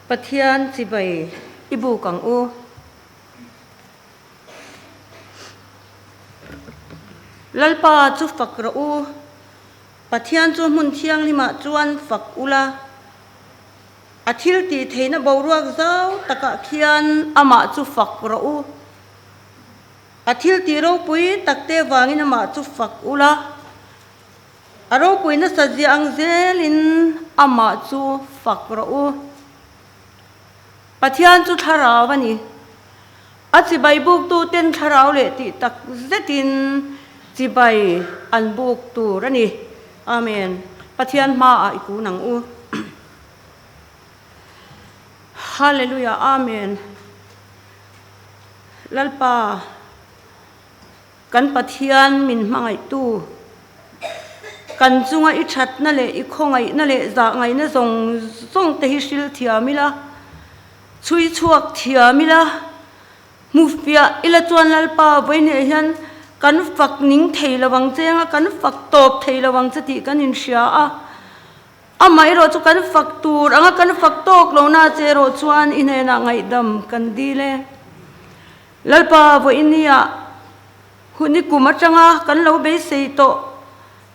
Pathian chibai i buk ang u. Lalpa chu fak rawh u. Pathian chu hmun thianghlimah chuan fak ula. A thil tih theihna boruak zau takah khian amah chu fak rawh u. A thil tih ropui takte vangin amah chu fak ula. A ropui nasa zia ang zelin amah chu fak rawh u. Pathian chu thlarau a ni. A chibai buktuten thlarau leh tih tak zetin chibai an buk tur a ni. Amen. Pathian hmaah i kun ang u. Hallelujah. Amen. Lalpa, kan Pathian min hmangaihtu, kan chunga i thatna leh i khawngaihna leh zahngaihna zawng zawng te hi hril thiam ila, Chhui chhuak thiam ila, hmu fiah ila chuan Lalpa vawihneh hian kan fak ning thei lo ang che anga kan fak tawp thei lo ang che tih kan inhria a. Amaherawh chu kan fak tur anga kan fak tawk lo na che erawh chuan i hnenah ngaihdam kan dil e. Lalpa vawinia hun i kum atanga kan lo beisei tawh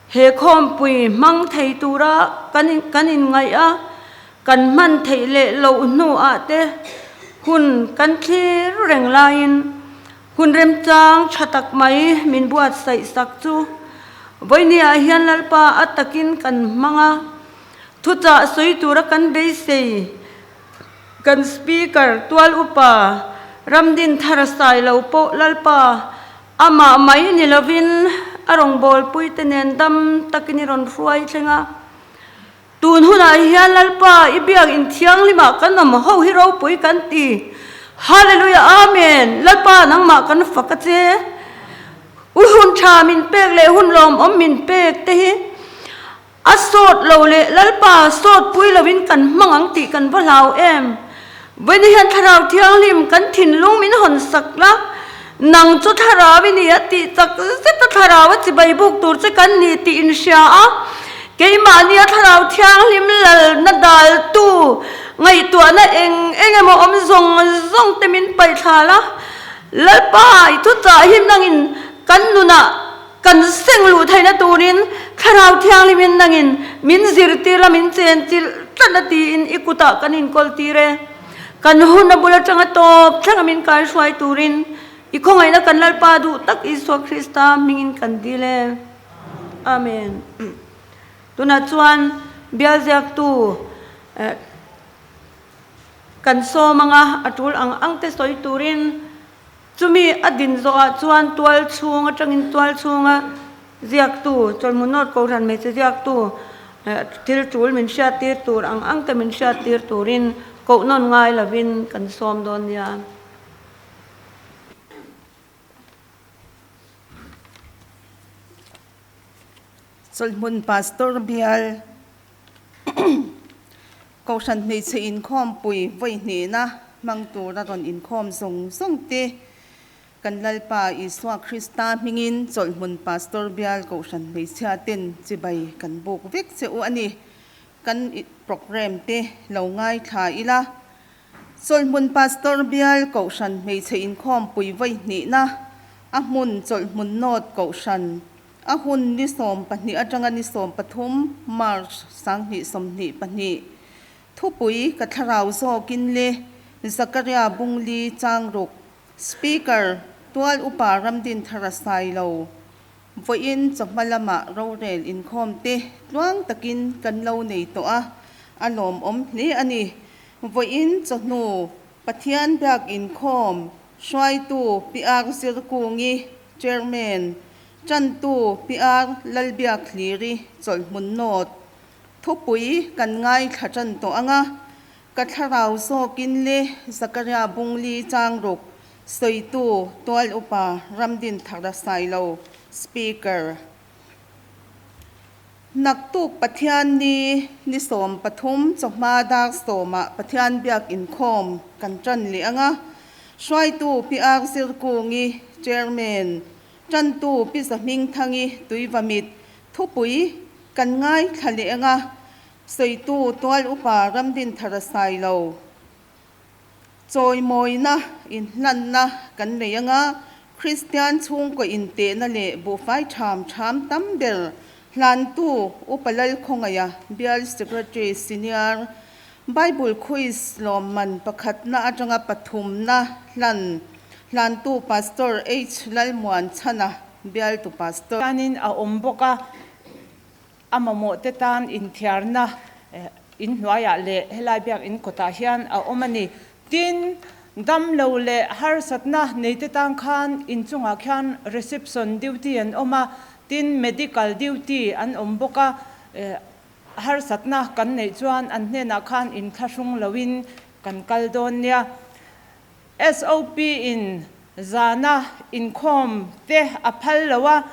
He khawmpui hmang thei tura kan inngaih a, kan hman theih leh loh hnuah te hun kan thlir reng laiin hun remchang tha tak mai min buatsaih sak chu vawinia hian Lalpa a takin kan hmang a, thuchah sawi tura kan beisei kan Speaker tual upa Ramdinthara Sailo pawh Lalpa Amah mai ni lovin a rawngbawlpui te nen dam takin i rawn hruai thleng a. Tun hunah hian Lalpa i biak in thianghlimah kan awm ho hi ropui kan ti. Hallelujah Amen! Lalpa nangmah kan fak a che. U hun tha min pek leh hun lawmawm min pek te hi a sawt lo leh Lalpa sawt pui lovin kan hmang ang tih kan va hlau em? Vawiin hian Thlarau Thianghlim kan thinlung min hawn sak la, nang chu Thlarau i ni a tih chak zet a Thlarau a chibai buk tur che kan ni tih in hria a, keimahnia Thlarau Thianghlim lalna daltu ngaihtuahna eng eng emaw awm zawng zawng te min paih thla la, Lalpa i thuchah hi nangin kan nunah Kan seng luh theihna turin Thlarau Thianghlimin nangin min zirtir la, min chenchilh tlat a tiin i kutah kan inkawl tir e. Kan hun a bul atanga tawp thleng a min kaihruai turin i khawngaihna kan Lalpa duh tak Isua Krista hmingin kan dil e. Amen. Tunah chuan bial ziaktu kan sawm anga a tul ang ang te sawi turin Chumi a din zawhah chuan tual chhung atangin tual chhunga ziaktu, Chawlhmunawt Kohhran hmeichhe ziaktu thil tul min hriattir tur ang ang te min hriattir turin koh nawn ngai lovin kan sawm dawn nia. Chawlhmun Pastor Bial Kohhran hmeichhe inkhawmpui vawi hnihna hmang tura rawn inkhawm zawng zawng te kan Lalpa Isua Krista hmingin Chawlhmun Pastor Bial Kohhran hmeichhia ten chibai kan buk vek che u a ni. Kan programme te lo ngaithla ila. Chawlhmun Pastor Bial Kohhran hmeichhe inkhawmpui vawi hnihna a hmun Chawlhmun North Kohhran A hun ni 12 atanga ni 13, March, 2022. Thupui ka thlarau zawkin le Zakaria Bungli Changruk, Speaker, Tual Upa Ramdinthara Sailo, Vawiin chawhma lamah rorel inkhawm te tluang takin kan lo nei tawh a, a lawmawm hle a ni. Vawiin chawhnu Pathian biak inkhawm hruaitu PR Zirkungi, Chairman, Ṭantu PR Lalbiakhliri chawlhmun nawt thupui kan ngaithla ṭan tawh ang a, ka thlarau zawkin le Zakaria Bungli Changruk sawitu Tual Upa Ramdinthara Sailo, Speaker. Naktuk Pathian ni ni 13 chawhma dar sawmah Pathian biak inkhawm kan ṭan leh ang a, hruaitu PR Zirkungi, Chairman, Ṭantu Pi Zahmingthangi Tuivamit thupui kan ngaithla leh ang a, sawitu Tual Upa Ramdinthara Sailo. Chawimawina inhlanna kan nei anga Kristian chhungkaw intehna leh buhfai ṭham ṭham tam ber hlantu Upa Lalkhawngaiha, Bial Secretary Senior, Bible Quiz lawmman pakhatna aṭanga pathumna hlan hlantu Pastor H Lalmuanchhana, Bialtu Pastor. Tanin a awm bawk a, a mamawhte tan inthiarna inhnuaiah leh helai biakinn kawtah hian a awm a ni. Tin, damlo leh harsatna neite tan khan inchungah khian reception duty an awm a, tin medical duty an awm bawk a, harsatna kan neih chuan an hnenah khan inthlahrung loin kan kal dawn nia. SOP in zana inkhawm te a phal lo a,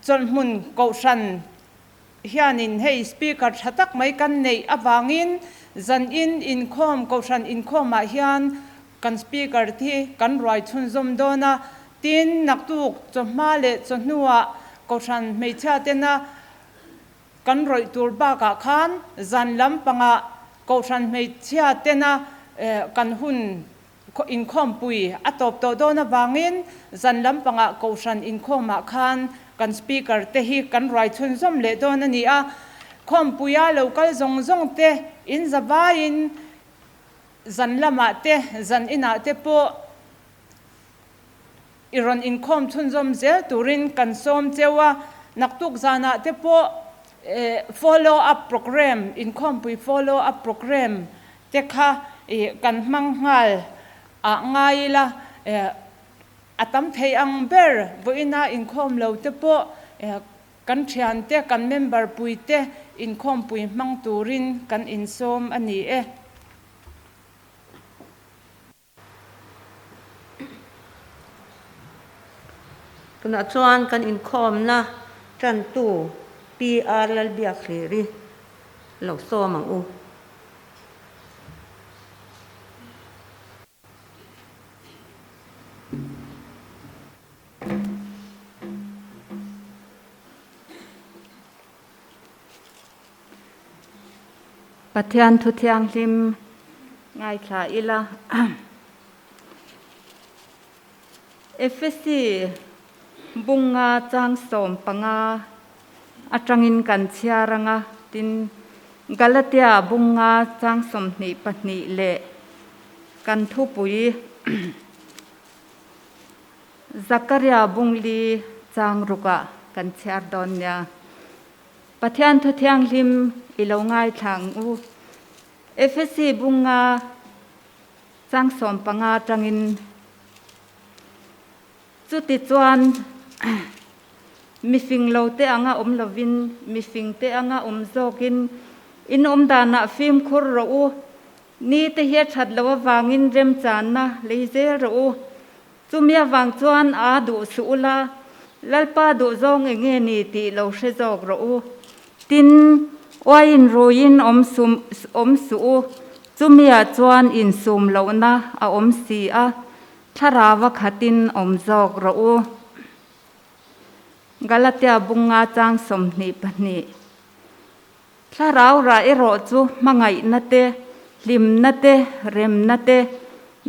Chawlhhmun Kohhran hianin hei Speaker tha tak mai kan neih avangin zanin inkhawm Kohhran inkhawmah hian kan Speaker thi kan ruai chhunzawm dawn a, tin naktuk chawhma leh chawhnuah Kohhran hmeichhia tena kan rawih tur bakah khan zan lampangah Kohhran hmeichhia tena kan hun Inkhawmpui a tawp tawh dawn avangin zan lampangah Kohhran inkhawmah khan kan Speaker te hi kan ruai chhunzawm leh dawn a ni a. Khawmpuia lo kal zawng zawng te in zavaiin zan lamah te, zan inah te pawh i rawn inkhawm chhunzawm zel turin kan sawm cheu a. Naktuk zanah te pawh follow up programme, inkhawmpui follow up programme te kha kan hmang nghal ah ngai ila, a tam thei ang ber vawiina inkhawm lo te pawh kan thian te, kan member pui te inkhawmpui hmang turin kan insawm a ni e. Tunah chuan kan inkhawmna tantu PR Lalbiakhliri lo sawm ang u. Pathian thu thianghlim ngaithla ila. Efesi bunga chang 15 atangin kan chhiar anga tin Galatia bunga chang 22 leh kan thupui Zakaria bungli chang rukah kan chhiar dawn nia. Pathian thu thianghlim i lo ngaithla ang u. Efesi bunga chang 15 atangin chuti chuan mifing lo te anga awm lovin mifing te anga awm zawkin in awm danah fimkhur rawh u. Ni te hi a that loh avangin remchanna lei zel rawh u. Chumi avang chuan aa duh suh ula, Lalpa duh zawng eng nge ni tih lo hre zawk rawh u. Tin, uaiin ruiin awm sum awm suh u, chumiah chuan insum lohna a awm si a, thlarau a khatin awm zawk rawh u. Galatia bunga chang 22. Thlarau rah erawh chu hmangaihna te, hlimna te, remna te,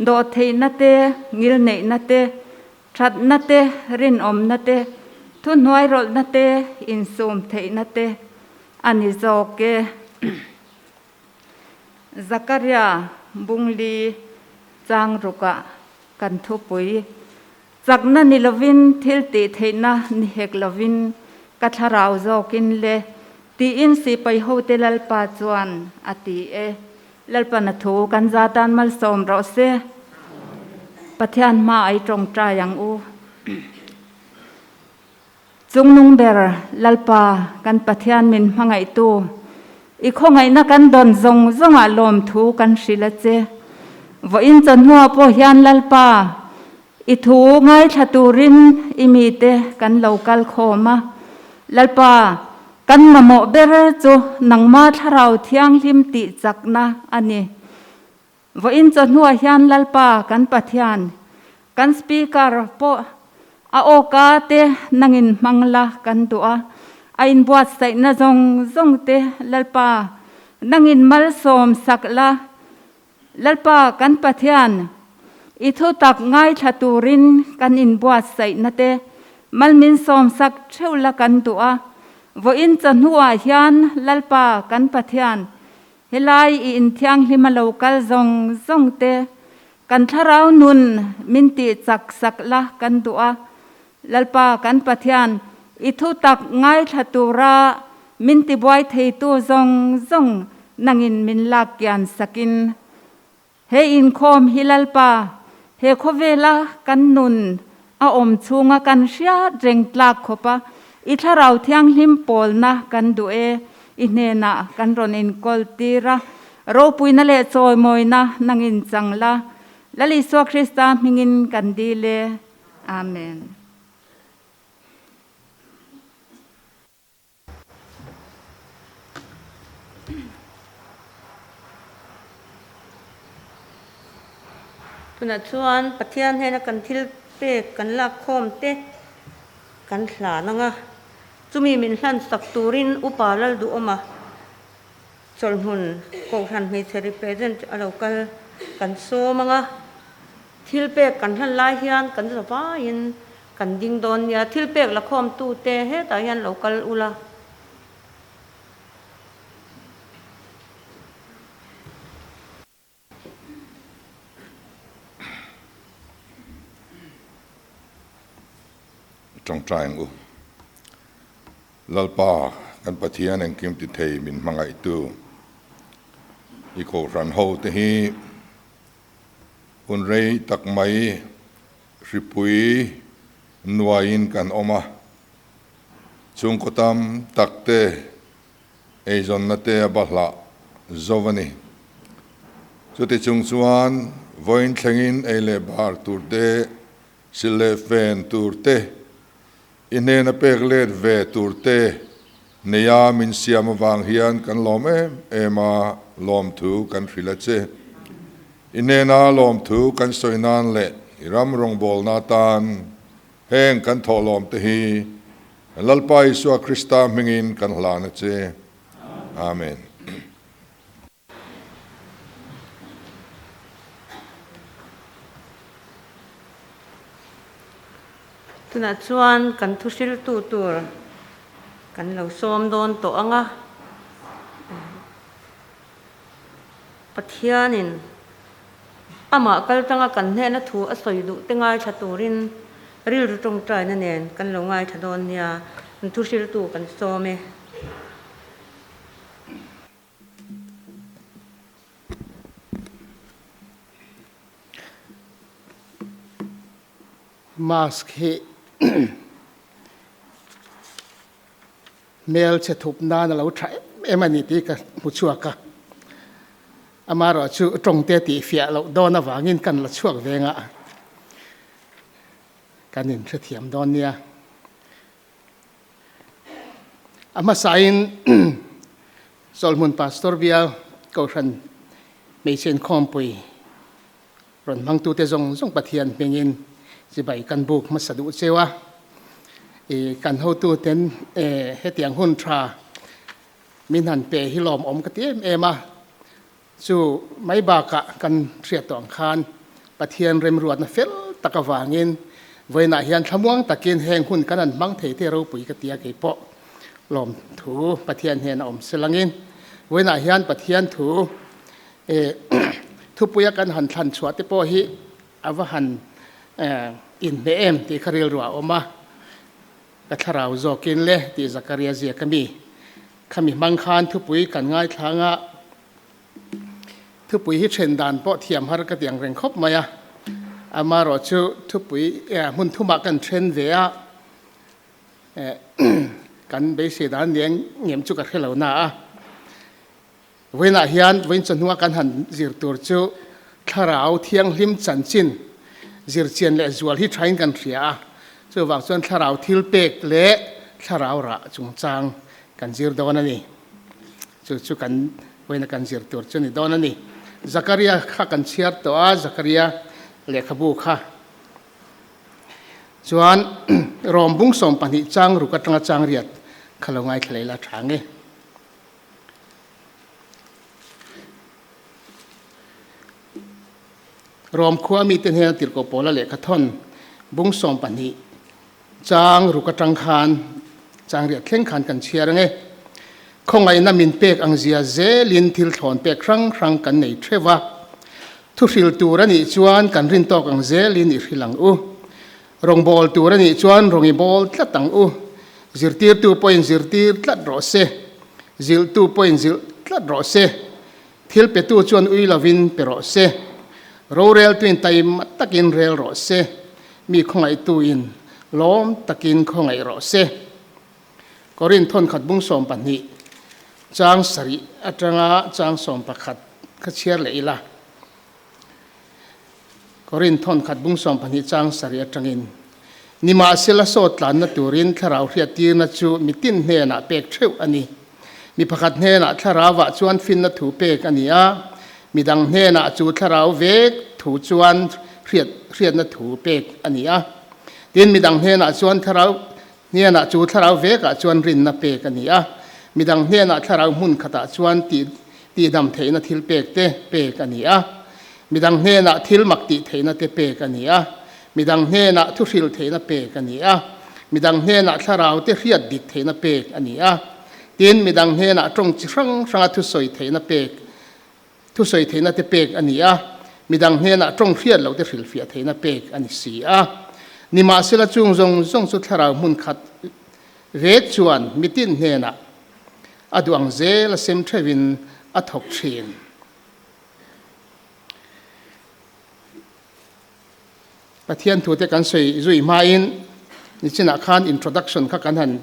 dawhtheihna te, ngilneihna te, thatna te, rinawmna te, thuhnuairawlhna te, insumtheihna te a ni zawk e. Zakaria bungli chang rukah kan thupui Chakna ni lovin, thil tih theihna ni hek lovin, ka thlarau zawkin le, tiin sipai hote Lalpa chuan a ti e. Lalpan a thu kan za tan malsawm rawh se. Pathian hma ai tawngtai ang u. Chungnung ber Lalpa kan Pathian min hmangaihtu, i khawngaihna kan dawn zawng zawngah lawmthu kan hrilh a che. Vawiin chawhnuah pawh hian Lalpa, i thu ngaithla turin i mite kan lo kal khawm a. Lalpa, kan mamawh ber chu nangma thlarau thianghlim tih chakna a ni. Vawiin chawhnuah hian Lalpa kan Pathian, kan Speaker pawh a awka te nangin hmang la kan duh a, a inbuatsaihna zawng zawng te Lalpa nangin malsawm sak la. Lalpa kan Pathian, i thutak ngaithla turin kan inbuatsaihna te mal min sawmsak theuh la kan duh a. Vawiin chawhnuah hian Lalpa kan Pathian, helai i inthianghlim a lo kal zawng zawng te kan thlarau nun min tih chak sak la kan duh a. Lalpa kan Pathian, i thutak ngaithla tura min tibuai theitu zawng zawng nangin min lak kian sakin he inkhawm hi Lalpa, he khawvela kan nun a awm chhunga kan hriat reng tlak khawpa i thlarau thianghlim pawlna kan duh e, i hnenah kan rawn inkawl tir a, ropuina leh chawimawina nangin chang la, Lal Isua Krista hmingin kan dil e. Amen. Tunah chuan Pathian hnena kan thil pek kan lak khawm te kan hlan ang a, chumi min hlan sak turin Upa Lalduhawma Chawlhmun Kohhran Hmeichhe Represent a lo kal kan sawm ang a. Thil pek kan hlan lai hian kan zavaiin kan ding dawn nia, thil pek la khawmtute hetah hian lo kal ula. Tawngtai ang u. Lalpa, kan Pathian engkim ti thei min hmangaihtu i kohhran ho te hi Hun rei tak mai hripui nuaiin kan awm a, chhungkaw tam tak te eizawnna te a bahlah zo a ni. Chuti chung chuan vawiin thlengin ei leh bar tur te, sil leh fen tur te, i hnena pek let ve tur te neia min siam avang hian kan lawm em em a, lawmthu kan hrilh a che. I hnena lawmthu kan sawi nan leh i ram rawngbawlna atan heng kan thawhlawm te hi Lalpa Isua Krista hmingin kan hlan a che. Amen. Tunah chuan kan thuhriltu tur kan lo sawm dawn tawh ang a, Pathianin amah kal tanga kan hnehna thu a sawi duh te ngaithla turin rilru tawngtaina nen kan lo ngaithla dawn nia, an thuhriltu kan sawm e. Mask hi hmel chhe thup nan a lo tha em em a ni tih ka hmu chhuak a, amaherawhchu tawngte tih fiah loh dawn avangin kan la chhuak ve ngah kan inhrethiam dawn nia. A hmasain Chawlhmun Pastor Bial Kohhran Hmeichhe Inkhawmpui rawn hmangtute zawng zawng Pathian hmingin chibai kan buk hmasa duh cheu a. I kan hotuten hetiang hun tha min han pe hi lawmawm ka ti em em a. Chu mai bakah kan hriat tawh ang khan Pathian remruatna fel tak avangin vawiinah hian thlamuang takin heng hun kan han hmang thei te ropui ka ti a, kei pawh lawmthu Pathian hnenah awm se langin vawiinah hian Pathian thu thupuia kan han thlan chhuah te pawh hi a va han inhmeh em tih kha rilru a awm a, ka thlarau zawkin le tih Zakaria ziak a mi khami hmang khan thupui kan ngaithlang a. Thupui hi then dan pawh thiam har ka ti ang reng khawp mai a, amaherawh chu thupui hmun thumah kan then ve a, kan beisei dan ni engem chu ka hre lo na a. Vawiinah hian vawiin chawhnua kan han zir tur chu thlarau thianghlim chanchin zir chian leh zual hi thain kan hria a, chuvang chuan thlarau thil pek leh thlarau rah chungchang kan zir dawn a ni. Chu chu kan vawiina kan zir tur chu ni dawn a ni. Zakaria kha kan chhiar tawh a, Zakaria lehkhabu kha chuan Rom bung 12 chang ruk atanga chang riat kha lo ngaithla leh la tha nge. Rom khua mite hnena Tirhkoh Paula lehkha thawn bung 12 chang ruk atang khan chang riat thleng khan kan chhiar ange. Khawngaihna min pek ang zia zelin thil thlawn pek hrang hrang kan nei theuh a. Thu hril tur a nih chuan kan rin tawk ang zelin i hril ang u. Rawng bawl tur a nih chuan rawng i bawl tlat ang u. Zirtirtu pawhin zirtir tlat rawh se. Zilhtu pawhin zilh tlat rawh se. Thil petu chuan ui lovin pe rawh se. Roreltuin taima takin rel rawh se. Mi khawngaihtuin lawm takin khawngaih rawh se. Korinth thawnkhat bung 12 chang sarih atanga chang 11 kha chhiar leh ila. Korinth thawnkhat bung 12 chang sarih atangin, Nimahsela sawt tlanna turin thlarau hriattirna chu mitin hnenah pek theuh a ni. Mi pakhat hnenah thlarauah chuan finna thu pek a ni a, midang hnenah chu thlarau vek thu chuan hriat hriatna thu pek a ni a. Tin, midang hnenah chuan thlarau hnenah chu thlarau vekah chuan rinna pek a ni a, midang hnenah thlarau hmun khatah chuan tih tihdam theihna thil pek te pek a ni a, midang hnenah thil mak tih theihna te pek a ni a, midang hnenah thu hrilh theihna pek a ni a, midang hnenah thlarau te hriat dik theihna pek a ni a, tin midang hnenah tawng chi hrang hranga thusawi theihna pek thusawi theihna te pek a ni a, midang hnenah tawng hriat loh te hrilhfiah theihna pek a ni si a. Nimahsela chung zawng zawng chu thlarau hmun khat vek chuan mitin hnenah A duh ang zel a sem theuhin a thawk thin. Pathian thute kan sawi zui hmain nichinah khan introduction kha kan han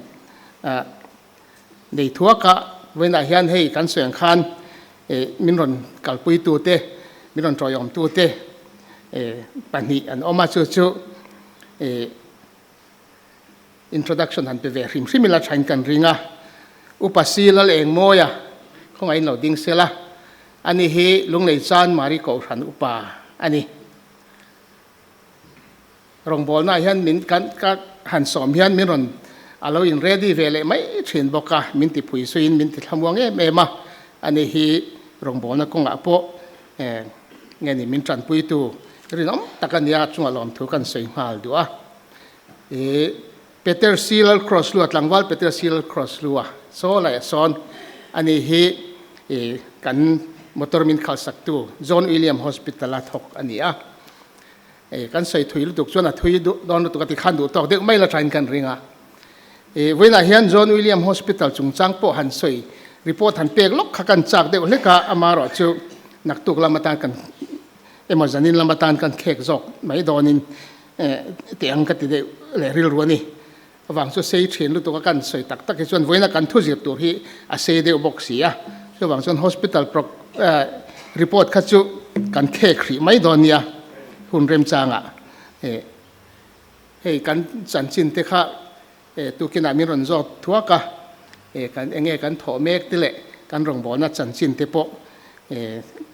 nei thuak a, vawiinah hian hei kan sawi ang khan min rawn kalpuitute, min rawn tawiawmtute pahnih an awm a, chu chu Introduction han pe ve hrim hrim ila thain kan ring a, Upa Si Lal Engmawia khawngaih in lo ding sela, ani hi Lunglei Chan Mari Kohhran upa a ni. Rawngbawlna ah hian min kan ka han sawm hian min rawn a lo in ready ve leh mai thin bawk a, min ti phui suiin min ti thlamuang em em a, ani hi rawngbawlna kawngah pawh nge ni min tanpuitu rinawm tak a nia chungah lawmthu kan sawi nghal duh a. I Peter Seal Cross lua tlangval Peter Seal Cross lua saw lai a sawn ani hi i kan motor min khalh sak tu John William Hospital a thawk a ni a. I kan sawi thui lutuk chuan a thui duh dawn lutuk a ti khan duh tawk deuh mai la thain kan ring a. I vawiinah hian John William Hospital chungchang pawh han sawi report han pek lawk kha kan chak deuh hlek a, amaherawhchu naktuk lam atan kan emaw zanin lam atan kan khek zawk mai dawnin teh ang ka ti deuh leh rilru a ni. Avang chu sei thin lutuk a kan sawi tak tak hi chuan vawiina kan thu zir tur hi a sei deuh bawk si a. Chuvang chuan hospital report kha chu kan khek hrih mai dawn nia hun remchangah hei kan chanchin te kha tukinah min rawn zawt thuak a, kan enge kan thawh mek te leh kan rawngbawlna chanchin te pawh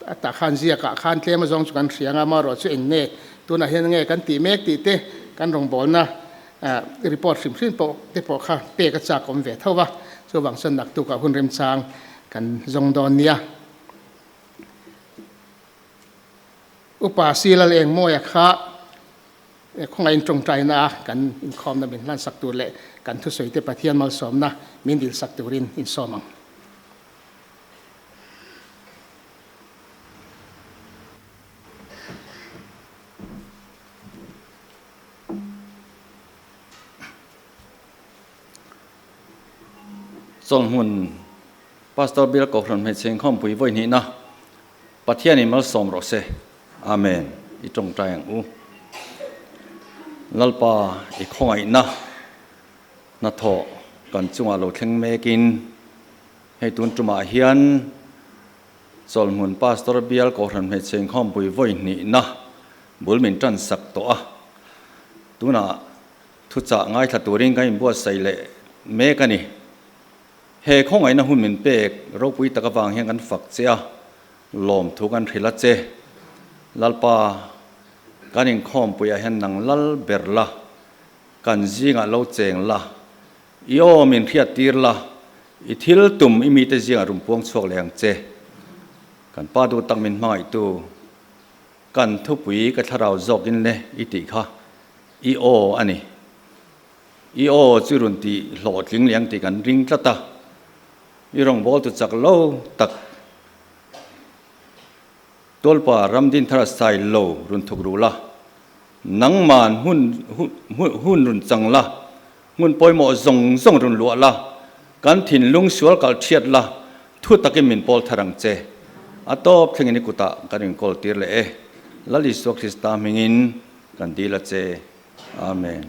a tah khan ziakah khan tlem azawng chu kan hria anga amaherawh chu eng nge tunah hian enge kan tih mek tih te kan rawngbawlna report hrim hrim pawh te pawh kha pek a chak awm ve tho va, chuvang chuan naktukah hun remchang kan zawng dawn nia. Upa Silal Engmawia kha Khawngaih in tawngtaina a kan inkhawmna min hlansak tur leh kan thusawite Pathian malsawmna min dilsak turin insawm ang. Chawlhmun Pastor Bial Kohhran Hmeichhe Inkhawmpui vawi hnihna Pathianin malsawm rawh se. Amen. I tawngtai ang u. Lalpa i khawngaihna hnathawh kan chungah lo thleng mekin hei tun tumah hian Chawlhmun Pastor Bial Kohhran Hmeichhe Inkhawmpui vawi hnihna bul min tan sak tawh a. Tunah thuchah ngaithla turin kan inbuatsaih leh mek a ni. He khawngaihna hun min pek ropui tak avang hian kan fak che a, lawmthu kan hrilh a che. Lalpa, kan inkhawmpuiah hian nang lal ber la, kan zingah lo cheng la, i aw min hriattir la, i thil tum i mite zingah rawn puang chhuak leh ang che. Kan Pa duh tak min hmangaihtu. Kan thupui ka thlarau zawkin le i tih kha i aw a ni. I aw chu rawn tih hlawhtling leh ang tih kan ring tlat a, i rawngbâwl tu chak lo tak Tualpa Ramdinthara sai lo rawn thuk ruh la, nangman hmun hun rawn chang la, hmun pawimawh zawng zawng rawn luah la, kan thinlung sual kalh ṭhiat la, thu takin min pawl thar ang che. A tawp thlengin i kutah kan inkawl tir leh e. Lal Isua Krista hmingin kan dil a che. Amen.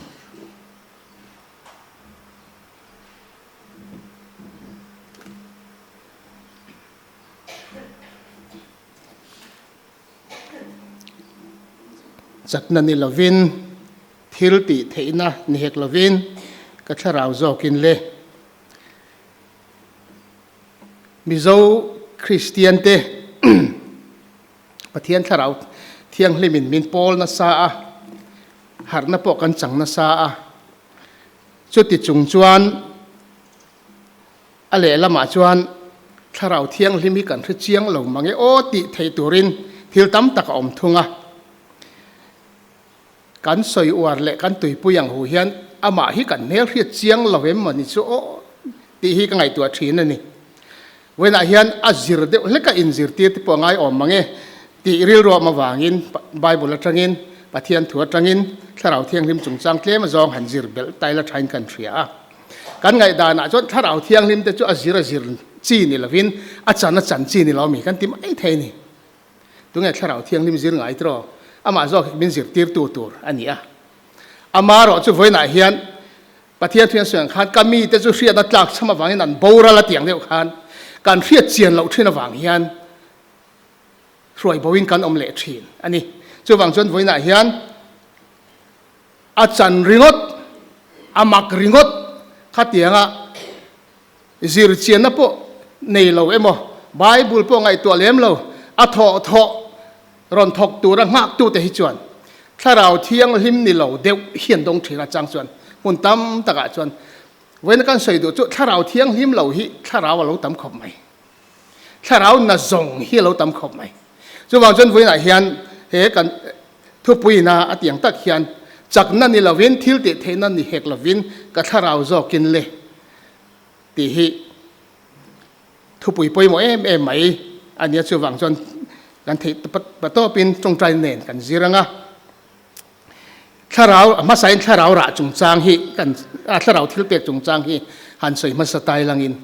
Chakna ni lovin, thil tih theihna ni hek lovin ka thlarau zawkin le. Mizo Kristian te Pathian thlarau thianghlimin min pawl nasa a, harhna pawh kan chang nasa a. Chuti chung chuan a lehlamah chuan thlarau thianghlim hi kan hre chiang lo mang e aw tih theih turin thil tam tak a awm thung a. Kan sawi uar leh kan tuipui ang hu hian amah hi kan hmel hriat chiang lo em maw ni chu aw tih hi ka ngaihtuah thin a ni. Vawiinah hian a zir deuh hlek a inzirtir te pawh a ngai awm mang e tih rilruam avangin Bible atangin Pathian thu atangin Thlarau Thianghlim chungchang tlem azawng han zir belh taila thain kan hria a. Kan ngaihdanah chuan Thlarau Thianghlim te chu a zir a zir chi ni lovin a chan a chan chi ni lo ami kan ti mai thei a ni. Tunge Thlarau Thianghlim zir ngai tiraw? Amah zawk hi min zirtirtu tur a ni a. Amarawh chu vawiinah hian Pathian thu hian sawi ang khan ka mite chu hriatna tlak chham avangin an boral a tih ang deuh khan kan hriat chian loh thin avang hian hruai boin kan awm leh thin a ni. Chuvang chuan vawiinah hian a chan ringawt, a mak ringawt khatianga zir chianna pawh nei lo emaw Bible pawh ngaihtuah lem lo a thawh thawh rawn thawk tura nghaktute hi chuan Thlarau Thianghlim ni lo deuh hian dawng thin a chang chuan hmun tam takah chuan vawiina kan sawi duh chu Thlarau Thianghlim lo hi Thlarau a lo tam khawp mai. Thlarau na zawng hi a lo tam khawp mai. Chuvang chuan vawiinah hian he kan thupuina a tiang tak hian chakna ni lovin thil tih theihna ni hek lovin ka Thlarau zawkin le tih hi thupui pawimawh em em mai a nia. Chuvang chuan kan theih patawpin tawngtai nen kan zir ang a. Thlarau, hmasain thlarau rah chungchang hi kan, thlarau thil pek chungchang hi han sawi hmasa tai langin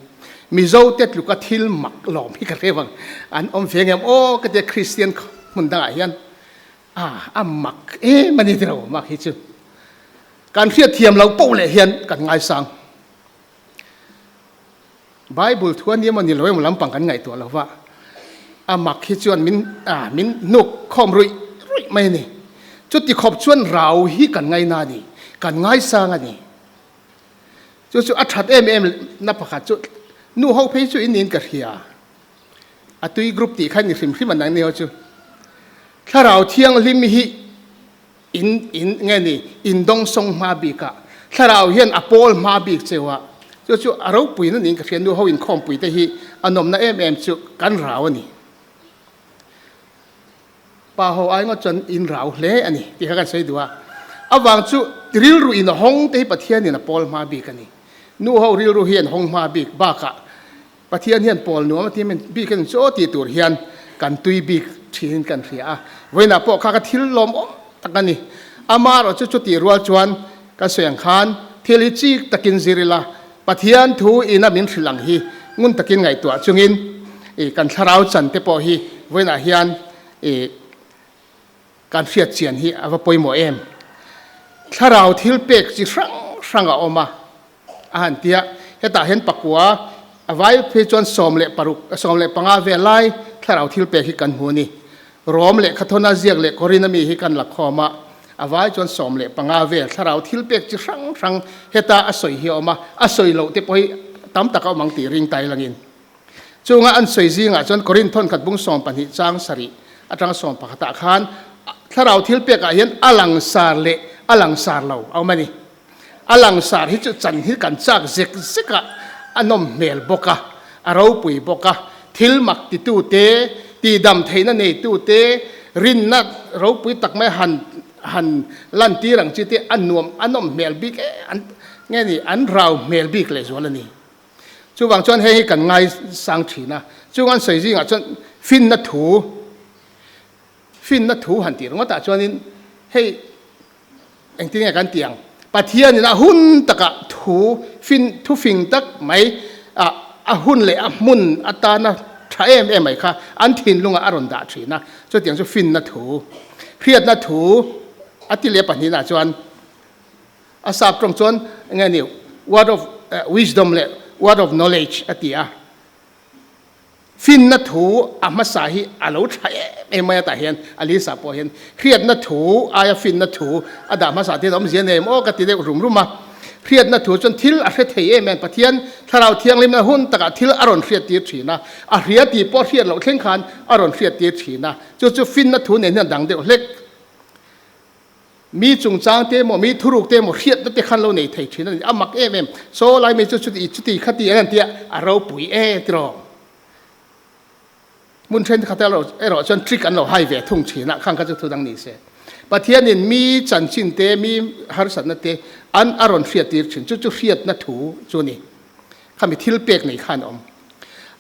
Mizo te tluka thil mak lawm hi ka hre vang an awm ve ngem aw ka tia Kristian hmun dangah hian a a mak em a ni tiro mak hi chu kan hriat thiam lo poh leh hian kan ngaisang. Bible thu a ni emaw ni lo emaw lampang kan ngaihtuah lo va, a mak hi chuan min ah min hnuk khawm ruih ruih mai a ni. Chuti khawp chuan rau hi kan ngaina a ni, kan ngaisang a ni. Chu chu a that em em na pakhat chu nu ho phei chu in niin ka hria. A tui group tih kha ni hrim hrim an ang ni ho chu. Thlarau Thianghlim hi In in nge ni in dawngsawng hma bik ah thlarau hian a pawl hma bik cheu a, chu chu a ropui na niin ka hria, nu ho inkhawmpui te hi a nawmna em em chu kan rau a ni. Pa ho ai ngawt chuan in rau hle a ni tih kha kan sawi duh a, avang chu rilru in a hawng te hi Pathian in a pawl hma bik a ni. Nu ho rilru hi an hawng hma bik bakah Pathian hian pawl nuam a ti min bik a ni chu aw tih tur hian kan tui bik thin kan hria a, vawiinah pawh kha ka thil lawmawm tak a ni. Amaherawh chu chutih rual chuan kan sawi ang khan thil hi chik takin zir ila, Pathian thu ina min hrilh ang hi ngun takin ngaihtuah chungin i kan thlarau chan te pawh hi vawiinah hian i kan hriat chian hi a va pawimawh em. Thlarau thil pek chi hrang hrang a awm a. A han ti a, hetah hian pakua a vai phei chuan 16, 15 vel lai thlarau thil pek hi kan hmu a ni. Rom lehkha thawn a ziak leh Korin ami hi kan la khawm a, a vai chuan 15 vel thlarau thil pek chi hrang hrang heta a sawi hi a awm a, a sawi loh te pawh hi tam tak a awm ang tih ring tai langin. Chunga an sawi zingah chuan Korin thawnkhat bung 12 chang sarih atanga 11 ah khan thlarau thil pekah hian a langsar leh a langsar lo a awm a ni. A langsar hi chu chan hi kan chak zek zek a, a nawm hmel bawk a, a ropui bawk a, thil mak titu te, tihdam theihna neitu te, rinna ropui tak mai han han lantir ang chi te a nuam a nawm hmel bik e an nge ni an rau hmel bik lehzual a ni. Chuvang chuan hei hi kan ngaisang thin a, chung an sawi zingah chuan finna thu finna thu han tih ringawtah chuanin hei Engtin nge kan tih ang? Pathianin a hun takah thu fin thu fing tak mai a a hun leh a hmun atana tha em em mai kha an thinlungah a rawn dah thin a. Chutiang chu finna thu, hriatna thu a ti leh pahnihnaah chuan a sap tawng chuan enge ni word of wisdom leh word of knowledge a ti a. Finna thu a hmasa hi a lo tha em em mai a tah hian Alisa pawh hian hriatna thu aia finna thu a dah hmasa te hian awmzia nei em aw ka ti deuh rum rum a. Hriatna thu chuan thil a hre thei em em Pathian Thlarau Thianghlimna hun takah thil a rawn hriat tir thin a, a hria tih pawh hriat loh thleng khan a rawn hriat tir thin a, chu chu finna thu nen hian dang deuh hlek. Mi chungchang te emaw, mi thuruk te emaw hriatna te khan lo nei thei thin a ni. A mak em em. Saw lai mi chu chuti chuti khati an han tia, a ropui e tiraw. Hmun thenkhat erawh chuan trick an lo hai ve thung thin a, khang kha chu thu dang ni se. Pathianin mi chanchin te, mi harsatna te an a rawn hriattir thin. Chu chu hriatna thu chu a ni. Khami thil pek nei khan a awm.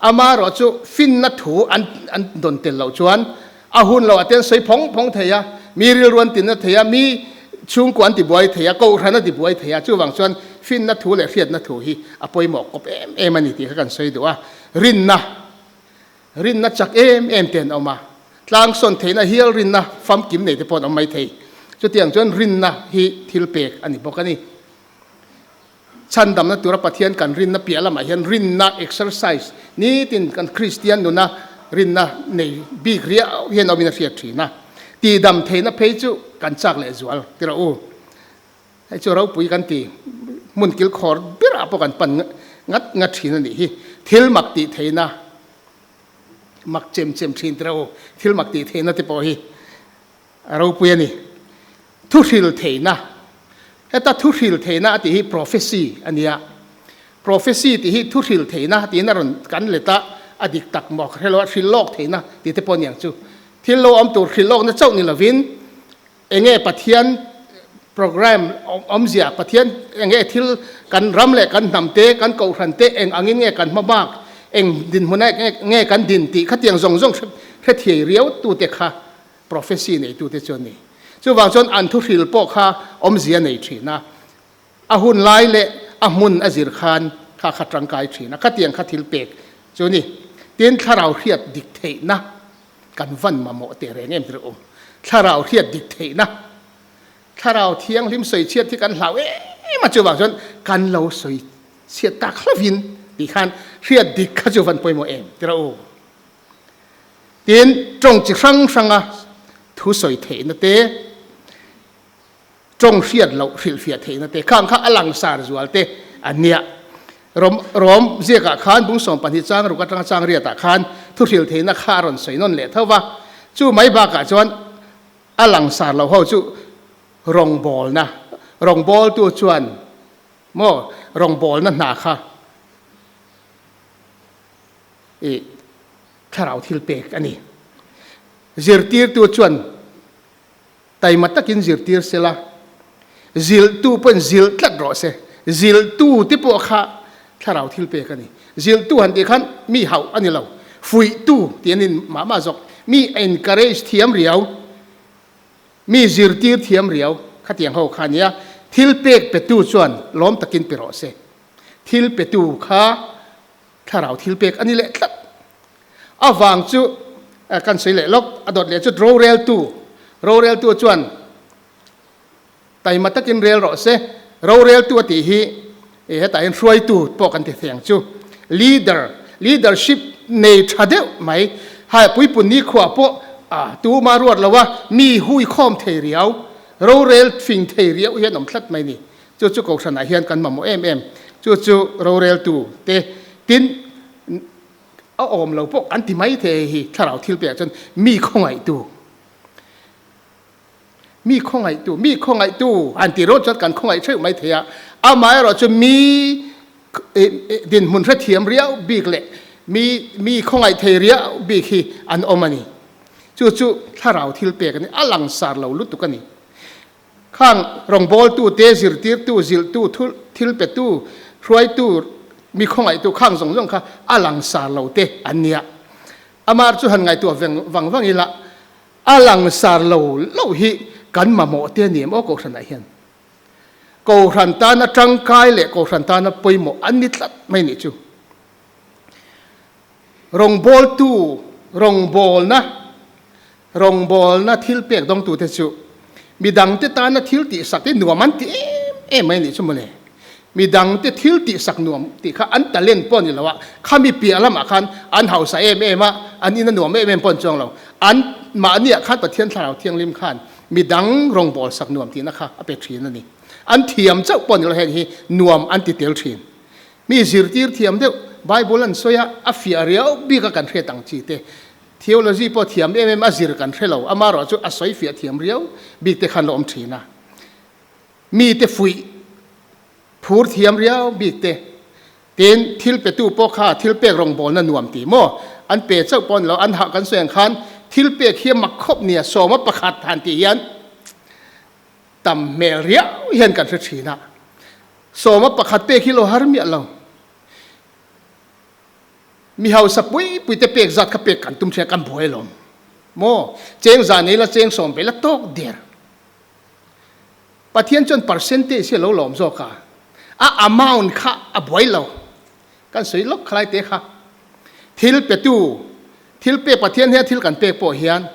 Amaherawh chu finna thu an an dawn tel loh chuan a hun loh ah te an sawi phawng phawng thei a, mi rilru an tinna thei a, mi chhungkua an tibuai thei a, kohhran a tibuai thei a, chuvang chuan finna thu leh hriatna thu hi a pawimawh kawp em em a ni tih kha kan sawi duh a. Rinna, rinna chak em em te an awm a, tlangsawn theihna hial rinna famkim nei te pawh an awm mai thei. Chutiang chuan rinna hi thil pek a ni bawk a ni. Chhandamna tura Pathian kan rinna piah lamah hian rinna exercise nitin kan Kristian nuna rinna nei bik riau hian awmin a hriat thin a. Tihdam theihna phei chu kan chak leh zual ti rawh u. Hei chu ropui kan ti hmun kilkhawr berah pawh kan pan ngat ngat thin a nih hi. Thil mak tih theihna mak chem chem thin ti rawh u. Thil mak tih theihna te pawh hi A ropui a ni. Thuhril theihna. Heta thuhril theihna a tih hi prophecy a nia. Prophecy tih hi thuhril theihna tiin a rawn kan let a, a dik tak maw ka hre lo a, hrilh lawk theihna tih te pawh a ni ang chu. Thil lo awm tur hrilh lawkna chauh ni lovin enge Pathian program awmzia, Pathian enge thil kan ram leh kan hnam te, kan kohhran te eng angin nge kan hma bak, eng dinhmun ah nge kan din tih khatiang zawng zawng hre thei riau tute kha Prophecy neitute chu an ni. Chuvang chuan an thuhril pawh kha awmzia nei thin a, a hun lai leh a hmun a zir khan kha kha tangkai thin a, khatiang kha thil pek chu ni. Tin, thlarau hriat dik theihna kan van mamawh teh reng em tirh u. Thlarau hriat dik theihna, thlarau thianghlim sawi chhiat hi kan hlau em a, chuvang chuan kan lo sawi chhiat tak hlovin tih khan hriat dik kha chu van pawimawh em tirh u. Tin, tawng chi hrang hranga thu sawi theihna te, tawng hriat loh hrilhfiah theihna te khang kha a langsar zual te an nia. Rom, Rom ziakah khan bung 12 chang ruk atanga chang riatah khan thu hrilh theihna kha a rawn sawi nawn leh tho va. Chu mai bakah chuan a langsar lo ho chu rawngbawlna, rawngbawltu chuan maw rawngbawlna hna kha I thlarau thil pek a ni. Zirtirtu chuan taima takin zirtir se la, zilhtu pawhin zilh tlat rawh se. Zilhtu te pawh kha thlarau thil pek a ni. Zilhtu han tih khan mi hauh a ni lo, fuihtu tih an in mah mah zawk. Mi encourage thiam riau, mi zirtir thiam riau khatiang ho kha a nia. Thil pek petu chuan lawm takin pe rawh se. Thil petu kha Thlarau thil pek a ni leh tlat. A vang chu kan sawi leh lawk, a dawt leh chu roreltu, roreltu chuan taima takin rel rawh se. Roreltu a tih hi hetah hian hruaitu pawh kan ti thei ang chu. Leader, leadership nei tha deuh mai. Hai puipun nikhua pawh tuma ruat lo a, mi hui khawm thei riau, rorel fing thei riau hian awm tlat mai ni. Chu chu Kohhranah hian kan mamawh em em. Chu chu roreltu te tin a awm lo pawh kan ti mai thei hi thlarau thil pekah chuan mi khawngaihtu, mi khawngaihtu, mi khawngaihtu han tih rawt chuan kan khawngaih theuh mai thei a. Amaherawh chu mi dinhmun hrethiam riau bik leh mi mi khawngaih thei riau bik hi an awm a ni. Chu chu thlarau thil pek a ni, a langsar lo lutuk a ni. Khang rawngbawltu te, zirtirtu, zilhtu, thil petu, hruaitu, mi khawngaihtu khang zawng zawng kha a langsar lo te an nia. Amar chu han ngaihtuah vang vang ila, a langsar lo lo hi kan mamawh te a ni em aw Kohhranah hian. Kohhran tana tangkai leh Kohhran tana pawimawh an ni tlat mai nih chu. Rawngbawltu rawngbawlna Rawngbawlna thil pek dawngtute chu midangte tana thil tihsak hi nuam an ti em em mai nih chu mawle. Midangte thil tihsak nuam tih kha an talent pawh a ni lo a, khami piah lamah khan an hausa em em a, an ina nuam em em pawh an chuang lo. An mahniah khan Pathian Thlarau Thianghlim khan midang rawngbawlsak nuam tihna kha a pe thin a ni. An thiam chauh pawh a ni lo, heng hi nuam an ti tel thin. Mi zirtir thiam deuh Bible an sawi a, a fiah riau bik a kan hriat ang chi te. Theology pawh thiam em em a zir kan hre lo, amarawh chu a sawi fiah thiam riau bik te khan la awm thin a. Mi te fuih phur thiam riau bik te, tin thil petu pawh kha thil pek rawngbawlna nuam ti maw an pe chauh pawh ni lo, an hah kan sawi ang khan thil pek hi a mak khawp nia sawma pakhat han tih hian tam hmel riau hian kan hre thin a, sawma pakhat pek hi lo har miah lo. Mi hausa pui pui te pek zat kha pek kan tum thin a, kan buai alawm maw? Cheng za nei la cheng sawm ve la tawk der. Pathian chuan percentage hi a lo lawm zawk a, a amount kha a buai lo. Kan sawi lawk khalai te kha. Thil petu, thil pek Pathian hian thil kan pek pawh hian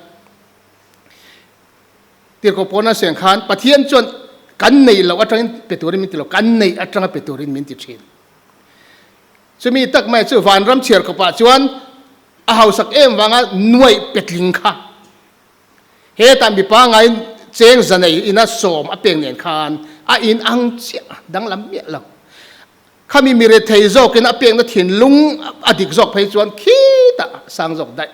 Tirhkoh Pawn a sawi ang khan Pathian chuan kan neih loh atangin pe turin min ti lo, kan neih atanga pe turin min ti thin. Chumi tak mai chu vanram chhiar kawpah chuan a hausak em vanga nuaih petling kha hetah mipa ngaiin cheng zanei ina sawm a pek nen khan a in ang chiah danglam miah lo. Khami mi rethei zawkin a pekna thinlung a dik zawk phei chuan khitah sang zawk daih.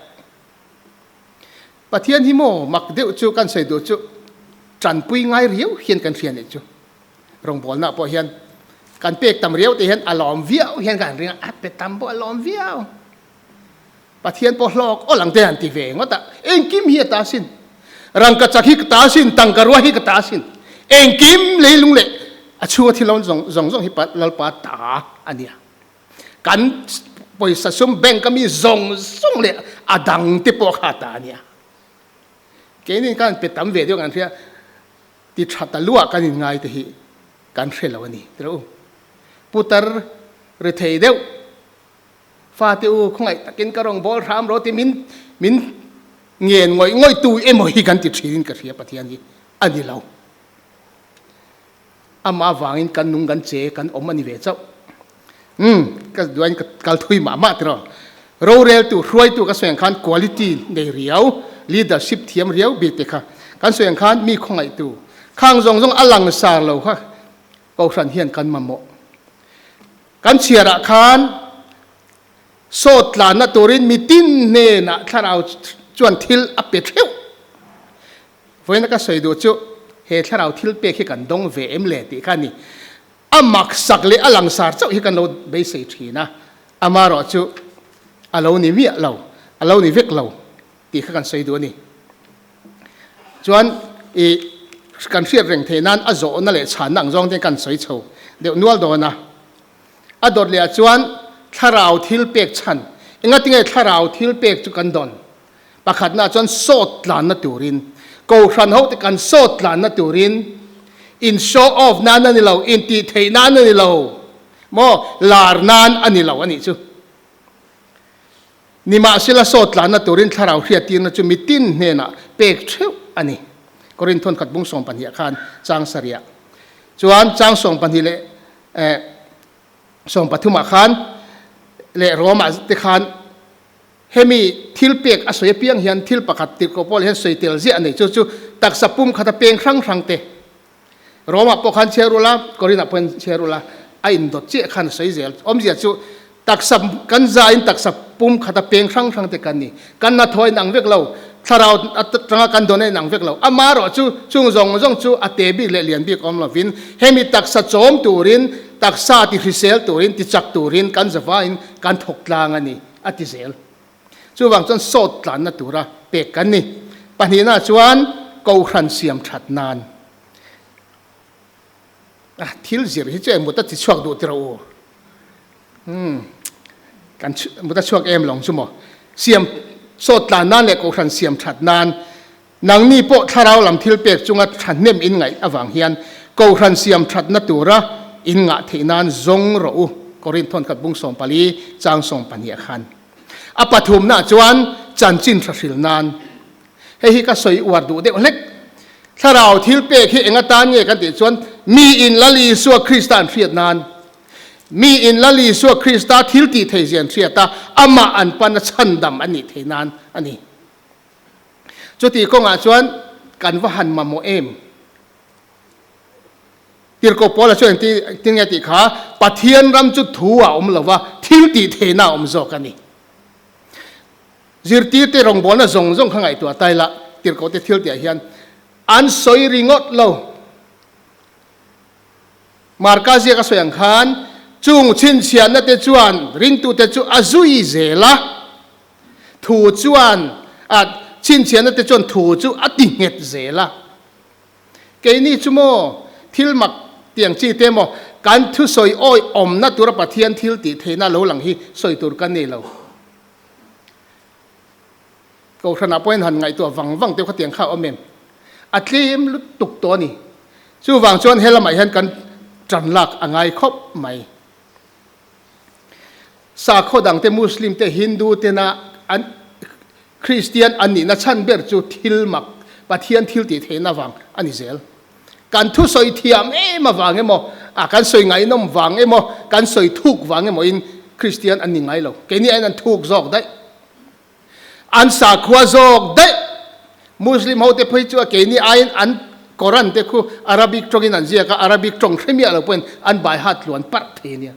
Pathian hi maw mak deuh chu kan sawi duh chu tanpui ngai riau hian kan hria nih chu. Rawngbawlna pawh hian kan pek tam riau te hian a lawm viau hian kan ring a, a pe tam pawh a lawm viau. Pathian pawh hlawk awl ang te han ti ve ngawt a, engkim hi a ta sin. Rangkachak hi ka ta sin, tangka rua hi ka ta sin. Engkim leilung leh a chhunga thil awm zawng zawng zawng hi Lalpa ta a nia. Kan pawisa sum bank a mi zawng zawng leh a dang te pawh kha a ta a nia. Keini khan pe tam ve deuh kan hria. Ti tha ta luah kan inngai te hi kan hre lo a ni ti rawh u. Putar ri thei deuh fate u khawngaih takin ka rawn bawl hram rawh ti min min ngen ngawih ngawih tu emaw hi kan ti thin in ka hria Pathian hi a ni lo. Amah avangin kan nung kan che kan awm a ni ve chauh. Umm ka duain ka kal thui mah mah ti rawh. Roreltu hruaitu ka sawi ang khan quality nei riau, leadership thiam riau bik te kha kan sawi ang khan mi khawngaihtu khang zawng zawng a langsar lo kha Kohhran hian kan mamawh. Kan chhiarah khan sawt tlanna turin mitin hnenah thlarau chuan thil a pe theuh. Vawiina ka sawi duh chu he thlarau thil pek hi kan dawng ve em le tih kha a ni. A maksak leh a langsar chauh hi kan lo beisei thin a, amarawh chu a lo ni miah lo, a lo ni vek lo tih kha kan sawi duh a ni. Chuan i kan hriat reng theih nan a zawhna leh chhanna ang zawng te kan sawi chho deuh nual dawn a. A dawt leh ah chuan thlarau thil pek chhan, engatinge thlarau thil pek chu kan dawn? Pakhatna chuan sawt tlanna turin, Kohhran hote kan sawt tlanna turin, in show off nan a ni lo, in tih theih nan a ni lo maw, lar nan a ni lo a nih chu. Nimahsela sawt tlanna turin thlarau hriattirna chu mitin hnenah pek theuh a ni. Korinth thawnkhat bung 12 ah khan chang sarih chuan chang 12 leh 13 ah khan leh Rome ah te khan Hemi thil pek a sawi apiang hian thil pakhat tirhkoh pawh hian sawi tel ziah a nei. Chu chu taksa pum khata peng hrang hrang te Rome-ah pawh khan chhiar ula, Korin-ah pawh hian chhiar ula, a indawt chiah khan a sawi zel. Awmzia chu taksa kan zaiin taksa pum khata peng hrang hrang te kan ni. Kan hnathawh a inang vek lo, thlarau atanga kan dawn a inang vek lo. Amaherawh chu chung zawng zawng chu a te bik leh lian bik awm lovin hemi taksa chawm turin, taksa ti hrisel turin, ti chak turin kan zavaiin kan thawk tlang a ni. a ti zel. Chuvang chuan sawt tlanna tura pek kan ni. Pahnihna chuan Kohhran siam that nan a thil zir hi chu eng mut a ti chhuak duh tiraw u? Umm kan mut a chhuak em lawng chu maw? Siam sawt tlan nan leh Kohhran siam that nan Nangni pawh thlarau lam thil pek chunga thahnem in ngaih avang hian Kohhran siam thatna tura in ngah theih nan zawng rawh u, Korinth thawnkhat bung 14 chang 12 ah khan. A pathumnaah chuan chanchin tha hril nan. Hei hi ka sawi uar duh deuh hlek. Thlarau thil pek hi eng atan nge kan tih chuan mi in Lal Isua Krista an hriat nan, mi in Lal Isua Krista thil tih thei zia an hriat a, amah an pana chhandam an nih theih nan a ni. Chuti kawngah chuan kan va han mamawh em? Tirhkoh Paula chuan engtin nge tih kha, Pathian ram chu thu a awm lo va, thil tih theihna a awm zawk a ni. Zirtirte rawngbawlna zawng zawng kha ngaihtuah ta ila, tirhkohte thil tihah hian an sawi ringawt lo. Marka ziak a sawi ang khan, chung chhinchhiahna te chuan ringtute chu a zui zel a. Thu chuan a chhinchhiahna te chuan thu chu a ti nghet zel a. Keini chu maw thil mak tiang chi te maw kan thusawi awi awmna tura Pathian thil tih theihna lo lang hi sawi tur kan nei lo. Kohhranah pawhin han ngaihtuah vang vang teuh kha tiang kha a awm em? A tlem lutuk tawh a ni. Chuvang chuan helamah hian kan tan lak a ngai khawp mai. Sakhaw dangte Muslim te Hindu tena an Kristian an nihna chhan ber chu thil mak Pathian thil tih theihna vang a ni zel. Kan thusawi thiam em avang emaw, a kan sawi ngaihnawm vang emaw, kan sawi thuk vang emaw in Kristian an ni ngai lo. Keini aiin an thuk zawk daih. An sakhua zawk daih. Muslim ho te phei chu a keini aiin an Koran te khu Arabic tawngin an ziak a, Arabic tawng hre miah lo pawhin an bai hat tluan parh thei ania.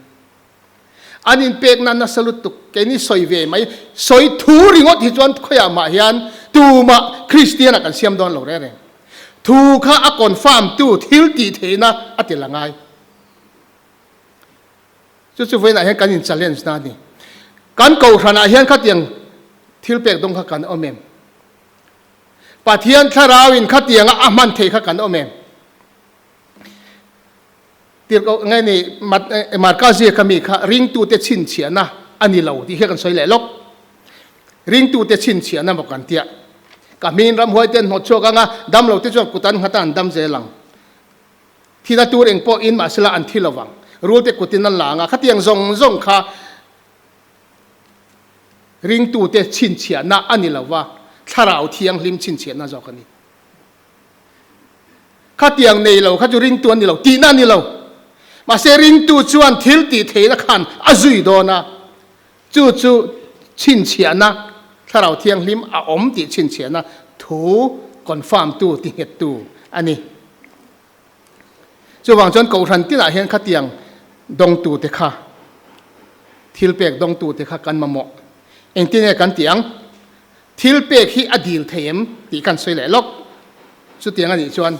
An inpekna nasa lutuk keini sawi ve mai, sawi thu ringawt hi chuan khawiah mah hian tumah Kristian ah kan siam dawn lo reng reng. Thu kha a confirm tu thil tih theihna a ti la ngai. Chu chu vawiinah hian kan in challenge na a ni. Kan kohhranah hian khatiang thil pek dawng kha kan awm em? Pathian thlarauin khatianga a hman theih kha kan awm em? Tirhkoh nge ni Marka ziaka mi kha ringtute chhinchhiahna a ni lo tih hi kan sawi leh lawk. Ringtute chhinchhiahna maw kan tia. Ka hmingin ramhuai te an hnawt chhuak ang a, damlo te chuan kut an nghat a an dam zel ang. Thina tur eng pawh in mahsela an thi lovang. Rulte kutin an la ang a, khatiang zawng zawng kha ringtute chhinchhiahna a ni lova, thlarau thianghlim chhinchhiahna zawk a ni. Khatiang nei lo kha chu ringtu an ni lo, tihna a ni lo. Mahse ringtu chuan thil tih theihna khan a zui dawn a, chu chu chhinchhiahna, thlarau thianghlim a awm tih chhinchhiahna thu confirm tu, ti nghet tu a ni. Chuvang chuan Kohhran tinah hian khatiang dawngtute kha, thil pek dawngtute kha kan mamawh. Engtin nge kan tih ang? Thil pek hi a dil thei em tih kan sawi leh lawk. Chutiang a nih chuan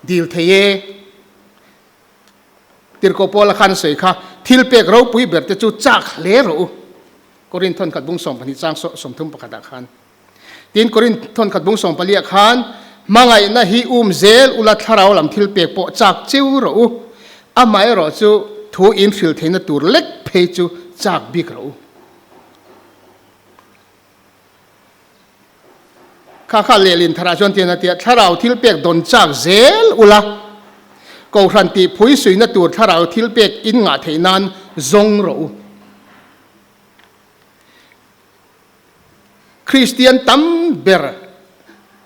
dil thei e. Tirhkoh Paula khan a sawi kha, Thil pek ropui ber te chu chak hle rawh u. Korinth thawnkhat bung 12 chang 31 ah khan. Tin, Korinth thawnkhat bung 14 ah khan, Hmangaihna hi um zel ula thlarau lam thil pek pawh chak cheu rawh u. Amaherawh chu thu in hrilh theihna tur lek phei chu chak bik rawh u. Kha kha lehlin tharah chuan tian a ti a, Thlarau thil pek dawn chak zel ula, Kohhran tih phui suihna tur thlarau thil pek in ngah theih nan zawng rawh u. Kristian tam ber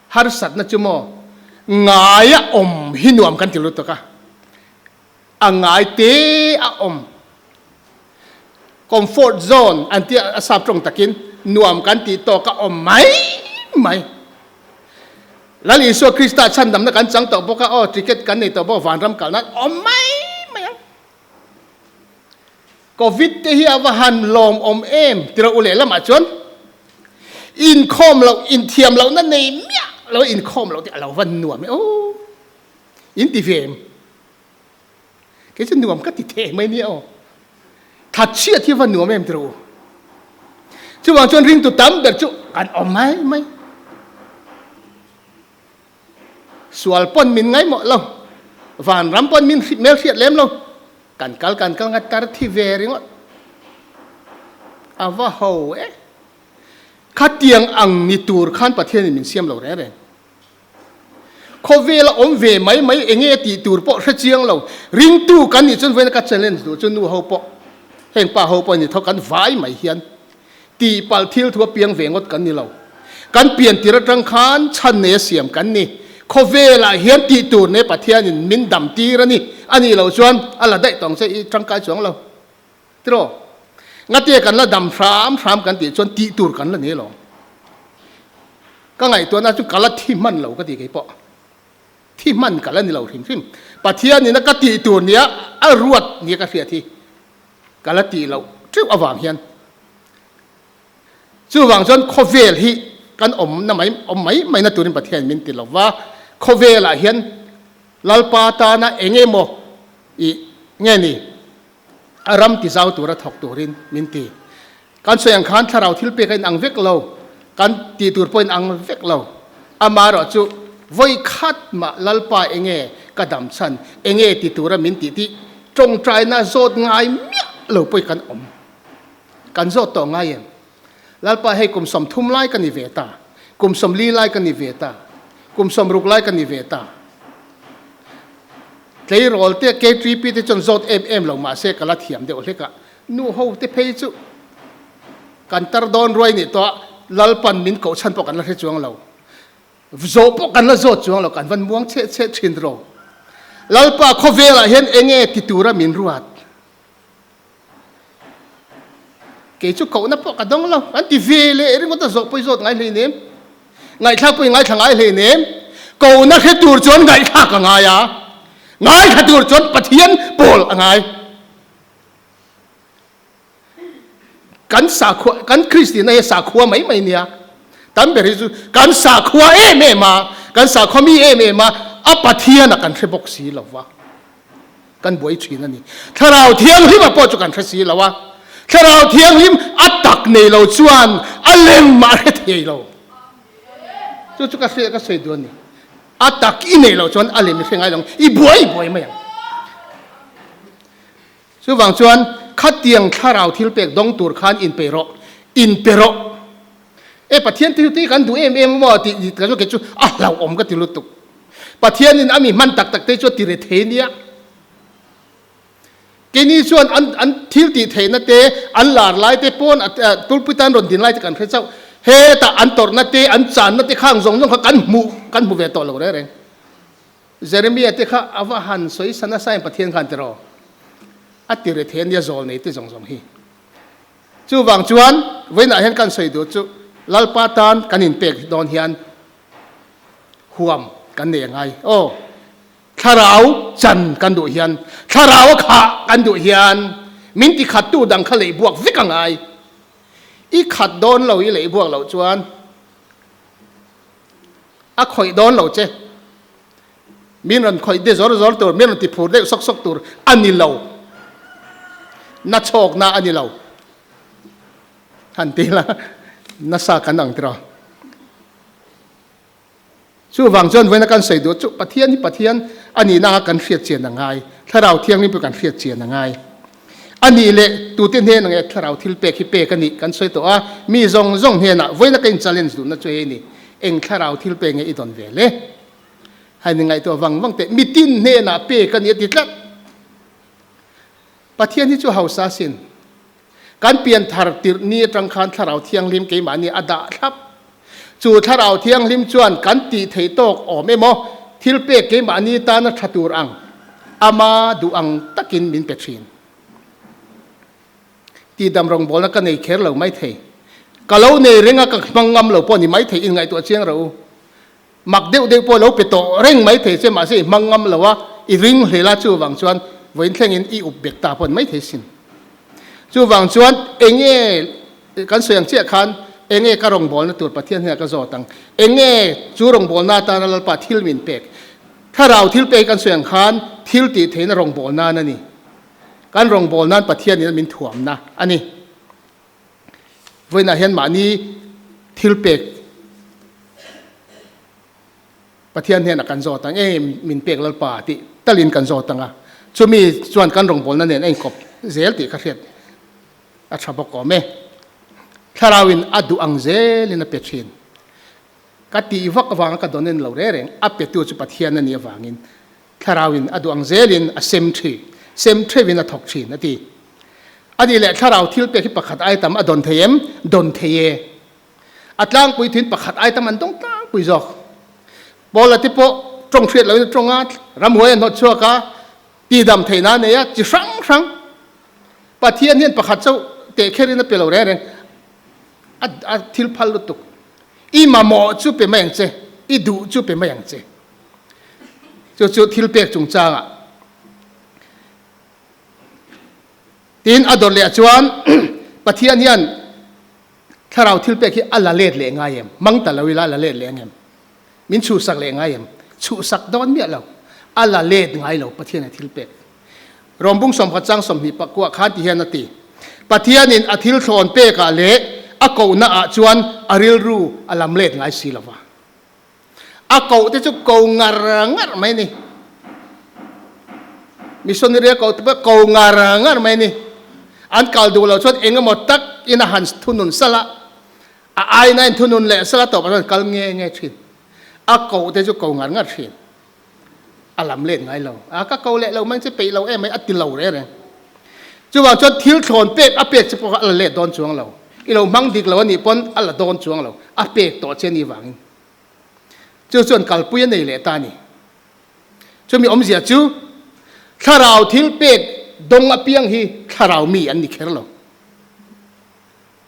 harsatna chu maw ngaia awm hi nuam kan ti lutuk a, a ngai te a awm. Comfort zone an tih a sap tawng takin nuam kan tih tawk a awm mai mai. Lal Isua Krista chhandamna kan chang tawh bawk a, aw ticket kan nei tawh bawk vanram kal nan awm mai mai ang. Covid te hi a va han lawm awm em tira u lehlamah chuan inkhawm loh inthiam lohna nei miah lo inkhawm loh te a lo va nuam e aw in ti ve em. Kei chu nuam ka ti thei mai nia aw. Thatchhiat hi va nuam em tiraw u. Chuvang chuan ringtu tam ber chu kan awm mai mai. Sual pawn min ngaimawh lo, vanram pawn min hmel hriat lem lo, kan kal kan kal nga tar thi ve ringawt. A va ho e. Khatiang ang ni tur khan Pathianin min siam lo reng reng. Khawvela awm ve mai mai enge tih tur pawh hre chiang lo. Ringtu kan nih chuan vawiin ka challenge duh chu nu ho pawh heng pa ho pawh ni tho kan vai mai hian tihpalh thil thu a piang ve ngawt kan ni lo. Kan pian tir atang khan chhan nei a siam kan ni. Khawvelah hian tih tur nei Pathianin min dam tir a ni. A nih loh chuan a la daih tawng che i tangkai chuang lo. Tiraw? Ngatia kan la dam hram hram kan tih chuan tih tur kan la nei lo. Ka ngaihtuahna chu ka la thi hman lo ka ti kei pawh. Thi hman ka la ni lo hrim hrim. Pathian ina ka tih tur nia a ruat nia ka hriat hi ka la tih loh teuh avang hian. Chuvang chuan khawvel hi kan awmna mai awm mai mai na turin Pathian min ti lova, khawvelah hian Lalpa tana eng emaw i nge ni? A ram ti zau tura thawk turin min ti. Kan sawi ang khan thlarau thil pek a inang vek lo, kan tih tur pawh inang vek lo. Amaherawh chu vawi khat mah Lalpa enge ka dam chhan, enge ti tura min tih tih tawngtaina zawt ngai miah lo pawh hi kan awm. Kan zawt tawh ngai em? Lalpa hei kum 30 lai ka ni ve ta, kum 40 lai ka ni ve ta, kum 60 lai ka ni ve ta. Tleirawl te KTP te chuan zawt em em lo mahse ka la thiam deuh hlek a, nu ho te phei chu kan tar dawn ruai nih tawh a, Lalpan min koh chhan pawh kan la hre chuang lo, zawh pawh kan la zawt chuang lo, kan van muang cheh cheh thin ro. Lalpa khawvelah hian enge ti tura min ruat? Kei chu kohna pawh ka dawng lo, an ti ve leh ringawt a, zawh pawh i zawt ngai hleinem, ngaihthlak pawh i ngaithla ngai hleinem, kohna hre tur chuan ngaihthlak a ngai a, ngaithla tur chuan Pathian pawl a ngai. Kan sakhua, kan Kristianna hi sakhua mai mai nia, tam ber hi chu kan sakhua em em a, kan sakhua mi em em a, a Pathian a kan hre bawk si lo va. Kan buai thin a ni. Thlarau Thianghlim a pawh chu kan hre si lo a. Thlarau Thianghlim a tak nei lo chuan a lem mah a hre thei lo. Chu chu ka hria ka sawi duh a ni. A tak i nei lo chuan a lem i hre ngai lo ang, i buai buai mai ang. Chuvang chuan khatiang thlarau thil pek dawng tur khan inpeih rawh, inpe rawh. E Pathian thil te hi kan duh em em maw tih ka chu kei chu a hlauhawm ka ti lutuk. Pathianin a mi hman tak tak te chu a ti re thei nia. Keini chuan an an thil tih theihna te, an lar lai te pawn tulpui tan rawn din lai te kan hre chauh. Hetah an tawrhna te, an channa te khang zawng zawng kha kan hmuh kan hmu ve tawh lo reng reng. Jeremia te kha a va han sawi sa nasa em Pathian khan tiraw? A ti re thei ania zawl nei te zawng zawng hi. Chuvang chuan vawiinah hian kan sawi duh chu Lalpa tan kan inpek dawn hian huam kan nei a ngai. Aw, thlarau chan kan duh hian, thlarau a khah kan duh hian min ti khattu dang kha lei buak vek a ngai. I khat dawn lo i lei buak loh chuan a khawih dawn lo che. Min rawn khawih de zawr zawr tur, min rawn ti phur deuh sawk sawk tur a ni lo. Na chhawkna a ni lo. Han ti la, nasa kan ang tiraw. Chuvang chuan vawiina kan sawi duh chu Pathian hi Pathian a nihna anga kan hriat chian a ngai, Thlarau Thianghlim pawh kan hriat chian a ngai. A nih leh tute hnenah nge Thlarau thil pek hi pek a nih kan sawi tawh a, mi zawng zawng hnenah vawiina ka in challenge duhna chu hei a ni, eng Thlarau thil pek nge i dawn ve le? Hei ni ngaihtuah vang vang teh, mitin hnenah pek a ni a ti tlat. Pathian hi chu hausa sin. Kan pian thar tirh ni atang khan Thlarau Thianghlim keimahni a dah thlap. Chu Thlarau Thianghlim chuan kan tih theih tawk awm emaw, thil pek keimahni tana tha tur ang, ama duh ang takin min pe thin. Tihdam rawngbawlna ka nei kher lo maithei. Ka lo nei reng a, ka hmang ngam lo pawh ni maithei, inngaihtuah chiang rawh u. Mak deuh deuh pawh lo pe tawh reng mai thei che mahse i hmang ngam lo a, i ring hlel a chuvang chuan vawiin thlengin i up bek ta pawn mai thei sin. Chuvang chuan enge kan sawi ang chiah khan enge ka rawngbawlna tur Pathian hnenah ka zawt ang, enge chu rawngbawlna atana Lalpa thil min pek. Thlarau thil pek hi kan sawi ang khan thil tih theihna rawngbawlna nan a ni. Kan rawngbawlna'n Pathianin a min thuamna a ni. Vawiinah hian mahni thil pek Pathian hnenah kan zawt ang, eng min pek Lalpa tih talin kan zawt ang a, chumi chuan kan rawngbawlna nen a inkawp zel tih ka hriat a tha bawk awm e. Thlarauin a duh ang zelin a pe thin. Ka tih vak avanga ka dawn en lo reng reng, a petu chu Pathian a nih avangin Thlarauin a duh ang zelin a sem thin, sem theuhin a thawk thin a ti. A nih leh thlarau thil pek hi pakhat ai tam a dawn thei em? Dawn thei e. A tlangpui thuin pakhat ai tam an dawng tlangpui zawk. Paula te pawh tawng hriat loin a tawng a, ramhuai a hnawt chhuak a, tihdam theihna a nei a, chi hrang hrang. Pathian hian pakhat chauh teh kherin a pe lo reng reng. A thil phal lutuk. I mamawh chu pe mai ang che, i duh chu pe mai ang che. Chu chu thil pek chungchangah. Tin, a dawr leh chuan Pathian hian thlarau thil pek hi a la let leh ngai em? Mang ta lo ila a la let leh ang em? Min chhuhsak leh ngai em? Chhuhsak dawn miah lo. A la let ngai lo Pathian a thil pek. Rawmbung sawmkhat chang 20 pakua khan ti hian a ti, Pathianin a thil thlawn pekah leh a kohna ah chuan a rilru a lam let ngai si lova. A koh te chu ko ngar ngar mai ni. Missionary a koh te pawh ko ngar ngar mai ni. An kal duh loh chuan eng emaw tak in a han thunun salh a, a aina in thunun leh salh a tawp ah chuan kal nge nge thin. A koh te chu ko ngar ngar thin. A lam let ngai lo. A ka ko leh lo mai che peih lo em mai a ti lo reng reng. Chuvang chuan thil thlawn pek a pek che pawh kha a la let dawn chuang lo. I lo hmang dik lo a nih pawn a la dawn chuang lo. A pek tawh che ni vangin. Chu chuan kalpui a nei leh ta a ni. Chumi awmzia chu thlarau thil pek dawng apiang hi thlarau mi an ni kher lo.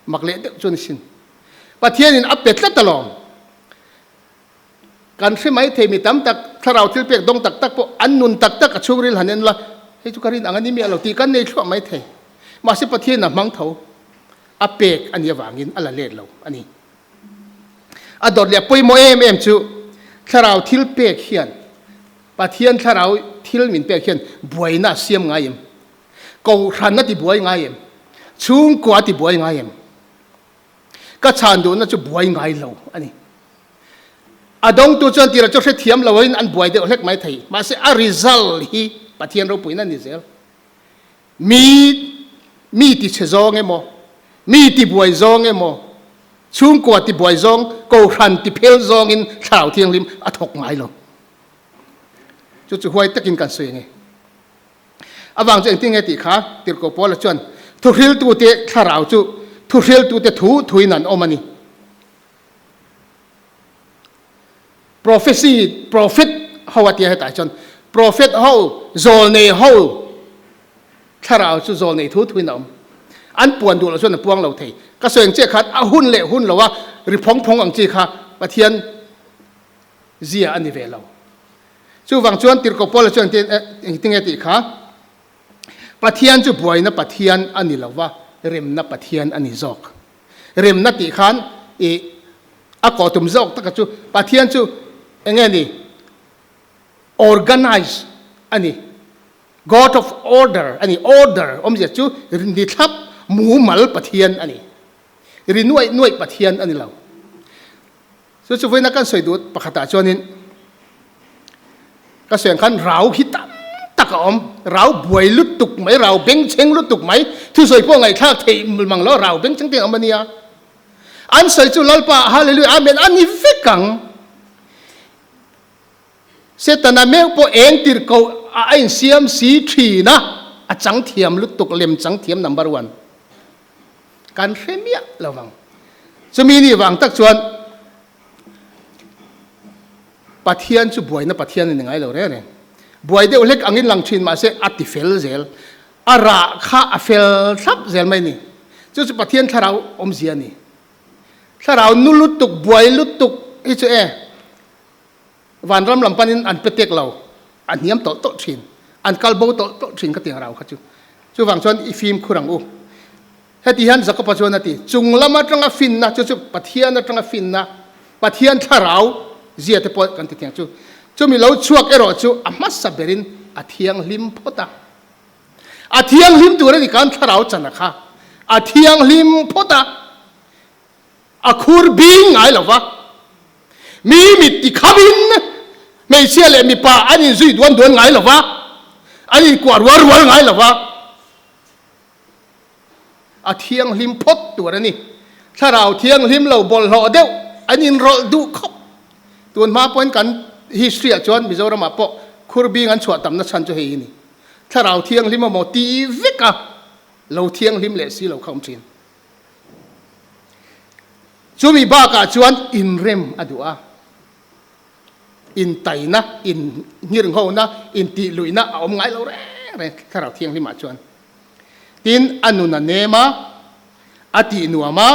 Mak leh deuh chuan a sin. Pathianin a pe tlat alawm. Kan hre mai thei mi tam tak thlarau thil pek dawng tak tak pawh an nun tak tak a chhungril han en la, hei chu ka rin ang a ni miah lo tih kan nei thluah mai thei. Mahse Pathianin a hmang tho a pek a nih avangin a la let lo a ni. A dawt leh a pawimawh em em chu thlarau thil pek hian Pathian thlarau thil min pek hian buaina a siam ngai em? Kohhran a ti buai ngai em? Chhungkua a ti buai ngai em? Ka chhan duhna chu buai ngai lo a ni. A dawngtu chuan tira chu hrethiam loin an buai deuh hlek mai thei. Mahse a result hi Pathian ropuina a ni zel. Mi mi ti chhe zawng emaw, mi ti buai zawng emaw, chhungkua ti buai zawng, kohhran ti phel zawngin Thlarau Thianghlim a thawk ngai lo. Chu chu huai takin kan sawi ange. Avang chu engtin nge tih kha Tirhkoh Paula chuan thuhriltute thlarau chu thuhriltute thu thuin an awm a ni. Prophecy, prophet ho a tia hetah chuan prophet ho, zawlnei ho thlarau chu zawlnei thu thuin a awm. An puan duh loh chuan a puang lo thei. Ka sawi ang chiah khan a hun leh hun loa ri phawng phawng ang chi kha Pathian zia a ni ve lo. Chuvang chuan Tirhkoh Paula chuan engtin nge tih kha, Pathian chu buaina Pathian a ni lova, remna Pathian a ni zawk. Remna tih khan i a kawh tum zawk taka chu Pathian chu eng nge ni? Organize a ni. God of order a ni. Order awmzia chu ni thlap mumal Pathian a ni. Ri nuaih nuaih Pathian a ni lo. Chu chu vawiina kan sawi duh pakhatah chuanin ka sawi ang khan rau hi tam tak a awm, rau buai lutuk mai, rau bengchheng lutuk mai, thusawi pawh ngaihthlak theih mang lo, rau bengchheng te ang awm a nia. An sawi chu Lalpa Hallelujah Amen a ni vek ang. Setana meuh pawh eng tir ko a insiam si thin a, a chang thiam lutuk, lem chang thiam number one. Kan hre miah lo vang. Chumi ni vang tak chuan Pathian chu buaina Pathian a ni ngai lo reng reng. Buai deuh hlek angin lang thin mahse a ti fel zel. A rah kha a fel thlap zel mai ni. Chu chu Pathian thlarau awmzia a ni. Thlarau nu lutuk, buai lutuk hi chu e vanram lam panin an pe tek lo, a hniam tawlh tawlh thin, an kal bo tawlh tawlh thin ka ti ang rau kha chu. Chuvang chuan i fimkhur ang u. Heti hian Jakoba chuan a ti, Chung lam atanga finna, chu chu Pathian atanga finna, Pathian thlarau zia te pawh kan ti thiang chu. Chumi lo chhuak erawh chu a hmasa berin a thianghlim phawt a. A thianghlim tur a ni kan thlarau chana kha. A thianghlim phawt a. A khur bing ngai lo va. Mi mit ti khamin hmeichhia leh mipa an inzui duan duan ngai lo va, an inkuah rual rual ngai lo va. A thianghlim phawt tur a ni. Thlarau thianghlim lo bawlhhlawh deuh an inrawlh duh khawp. Tun hma pawhin kan history ah chuan Mizoramah pawh khur bing an chhuah tamna chhan chu hei hi a ni. Thlarau thianghlim emaw ti vek a lo thianghlim leh si lo kha awm thin. Chumi bakah chuan inrem a duh a, intaina, innghirnghona, intihluihna a awm ngai lo reng reng Thlarau Thianghlimah chuan. Tin, a nun a nem a, a tih nuam a,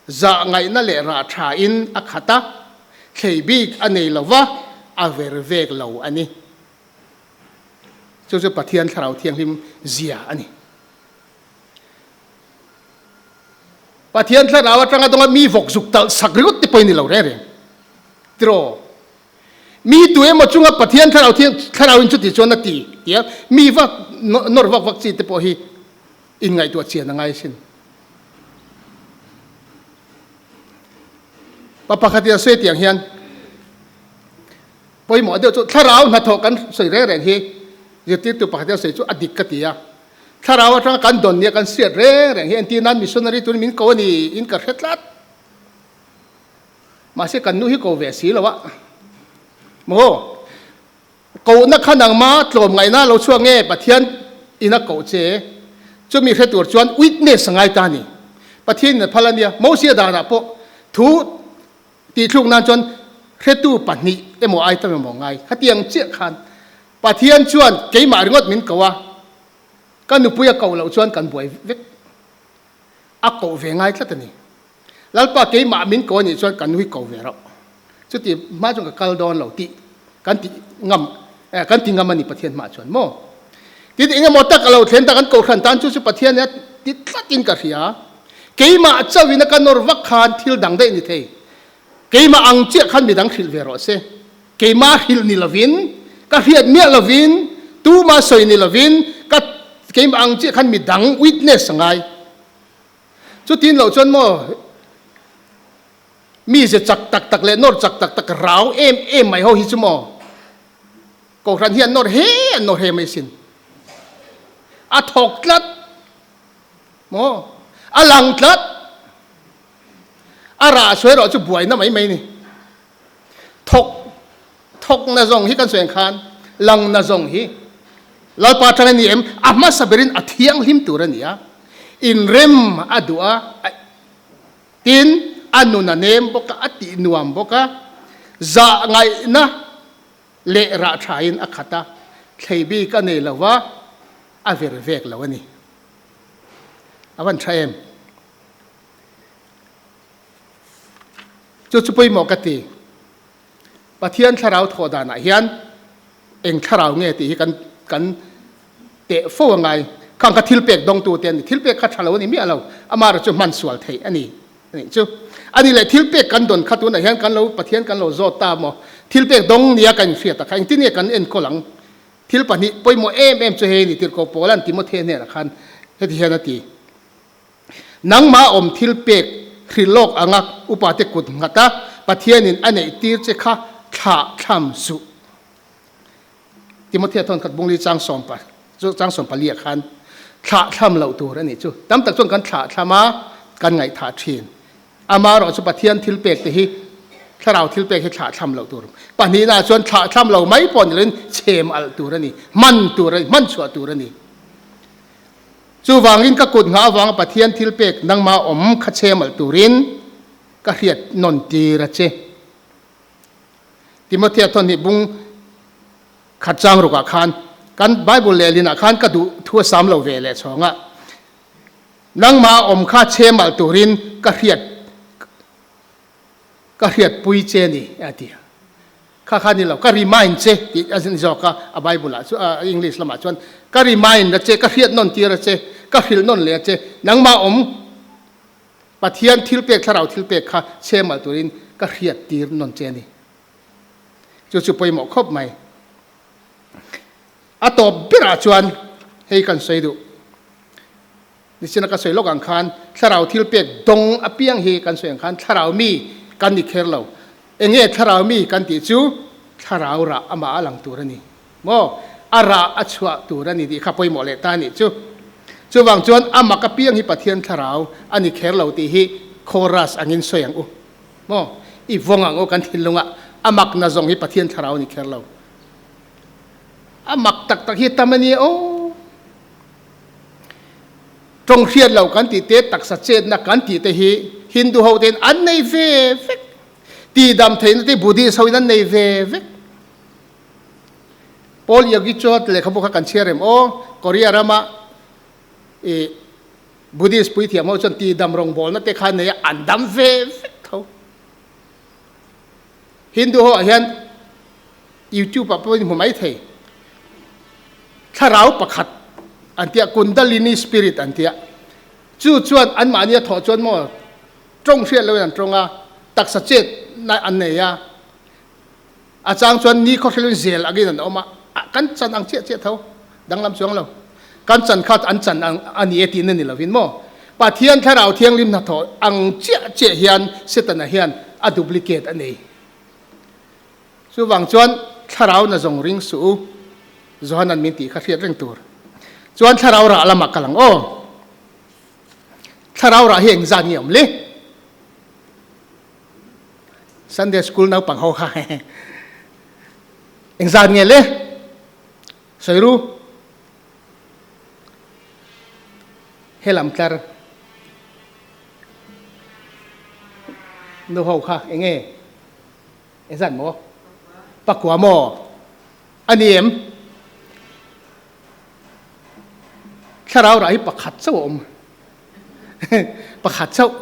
zah ngaihna leh rah thain a khat a, thlei bik a nei lo va, a ver vek lo a ni. Chu chu Pathian Thlarau Thianghlim zia a ni. Pathian thlarau atanga dawnga mi vawk zuk talh sak ringawt te pawh i ni lo reng reng. Tiraw? Mi tu emaw chunga Pathian thlarau thiang thlarau in chuti chuan a ti tia mi va nawr vak vak chi te pawh hi inngaihtuah chian a ngai asin. Pa pakhat in a sawi tiang hian pawimawh deuh chu thlarau hnathawh kan sawi reng reng hi zirtirtu pakhat in a sawi chu a dik ka ti a. Thlarau atanga kan dawn nia kan hriat reng reng hi entir nan missionary turin min ko a ni in ka hre tlat. Mahse kan nu hi ko ve si lo a. Maw? Kohna kha nangma tlawm ngaihna lo chhuak nge Pathian in a koh che? Chumi hre tur chuan witness a ngai ta a ni. Pathian in a phal a nia. Mosia danah pawh thu Tihthluk nan chuan hretu pahnih emaw ai tam emaw ngai. Khatiang chiah khan Pathian chuan keimah ringawt min ko a, ka nupui a koh loh chuan kan buai vek. A koh ve ngai tlat a ni. Lalpa keimah min ko a nih chuan ka nui ko ve rauh. Chuti hma chuan ka kal dawn lo tih kan ti ngam kan ti ngam a ni Pathian hmah chuan maw. Tin engemaw tak a lo thlen ta kan kohhran tan chu chu Pathian nia ti tlatin ka hria. Keimah chauhin a ka nawr vak khan thil dang daih ni thei. Keimah ang chiah khan midang hrilh ve rawh se. Keimah hrilh ni lovin, ka hriat miah lovin, tuma sawi ni lovin, ka keimah ang chiah khan midang witness a ngai. Chutin loh chuan maw mi ze chak tak tak leh nawr chak tak tak rau em em mai ho hi chu maw Kohhran hian nawr he an nawr he mai sin. A thawk tlat. Maw? A lang tlat. A rah sawi erawh chu buaina mai mai ni. Thawk, thawk na zawng hi kan sawi ang khan, lang na zawng hi Lalpa tang a ni em? A hmasa berin a thianghlim tur a ni a, inrem a duh a, tin, a nun a nem bawk a, a tih nuam bawk a, zah ngaihna leh rah thain a khat a, thlei bik a nei lo va, a ver vek lo a ni. A van tha em? Chu chu pawimawh ka ti. Pathian thlarau thawh danah hian eng thlarau nge tih hi kan kan teh fo a ngai. Khang kha thil pek dawngtu te a ni. Thil pek kha tha lo a ni miah lo. Amaherawhchu chu hman sual theih a ni. A nih chu. A ni leh thil pek kan dawn kha tunah hian kan lo Pathian kan lo zawt ta maw? Thil pek dawng nia kan inhriat a kha engtin nge kan enkawl ang? Thil pahnih pawimawh em em chu hei ni tirhkoh Paula'n Timothea hnenah khan heti hian a ti, Nangmah awm thil pek hrilhlawk anga upate kut nghat a Pathianin a neih tir che kha thlah thlam suh. Timothea thawn khat bungli chang sawmpa chu chang sawmpaliah khan thlah thlam loh tur a nih chu. Tam tak chuan kan thlah thlam a, kan ngaihthah thin. Amaherawh chu Pathian thilpek te hi thlarau thilpek hi thlah thlam loh tur. Pahnihna chuan thlah thlam lo mai pawh ni loin chhem alh tur a ni, hman tur a ni, hman chhuah tur a ni. Chuvangin ka kut nghah avanga Pathian thilpek nangmah awm kha chhem alh turin ka hriat nawn tir a che. Timothea thawhnih bung khat chang rukah khan kan Bible lehlinah khan ka duh thu a sam lo ve leh chhawng a. Nangmah awm kha chhe malh turin ka hriat ka hriatpui che ni a ti a. Kha kha ni lo, ka remind che tih a ni zawk a, a Bible ah chu a English lamah chuan ka remind a che, ka hriat nawn tir a che, ka hrilh nawn leh a che, nangmah awm Pathian thilpek thlarau thilpek kha chhe malh turin ka hriat tir nawn che ni. Chu chu pawimawh khawp mai. A tawp berah chuan hei kan sawi duh. Nichina ka sawi lawk ang khan thlarau thil pek dawng apiang hi kan sawi ang khan thlarau mi kan ni kher lo. Enge thlarau mi kan tih chu thlarau rah amah a lang tur a ni maw? A rah a chhuah tur a ni tih kha pawimawh leh ta a nih chu. Chuvang chuan a mak apiang hi Pathian thlarau a ni kher lo tih hi chorus angin sawi ang u maw? I vawng ang u kan thinlungah a mak na zawng hi Pathian thlarau a ni kher lo. A mak tak tak hi tam a nia aw. Tawng hriat lo kan tih te, taksa chetna kan tih te hi Hindu ho tein an nei ve vek. Tihdam theihna te Buddhist ho in an nei ve vek. Paul Yogi chuan lehkhabu kha kan chhiar em aw, Korea rama i Buddhist puithiam ho chuan tihdam rawngbawlna te kha nei a, an dam ve vek tho. Hindu ho ah hian YouTube ah pawhin hmu mai thei. Thlarau pakhat an tia, Kundalini spirit an tia. Chu chuan anmahni a thawh chuan maw tawng hriat loin an tawng a, taksa chet na an nei a. A chang chuan ni khawhrilin zel angin an awm a, kan chan ang chiah chiah tho, danglam chuang lo. Kan chan kha an chan ang a ni e tihna ni lovin maw Pathian Thlarau Thianghlim hnathawh ang chiah chiah hian Setana hian a duplicate a nei. Chuvang chuan thlarau na zawng ring suh u, Johanan min tih kha hriat reng tur. Chuan thlarau rah lamah ka lang aw. Thlarau rah hi engzat nge awm le? Sunday school naupang ho kha engzat nge le? Sawi ru. Helam tlar nu ho kha enge? Engzat maw? Pakua maw? A ni em? Thlarau rah hi pakhat chauh a awm. Pakhat chauh.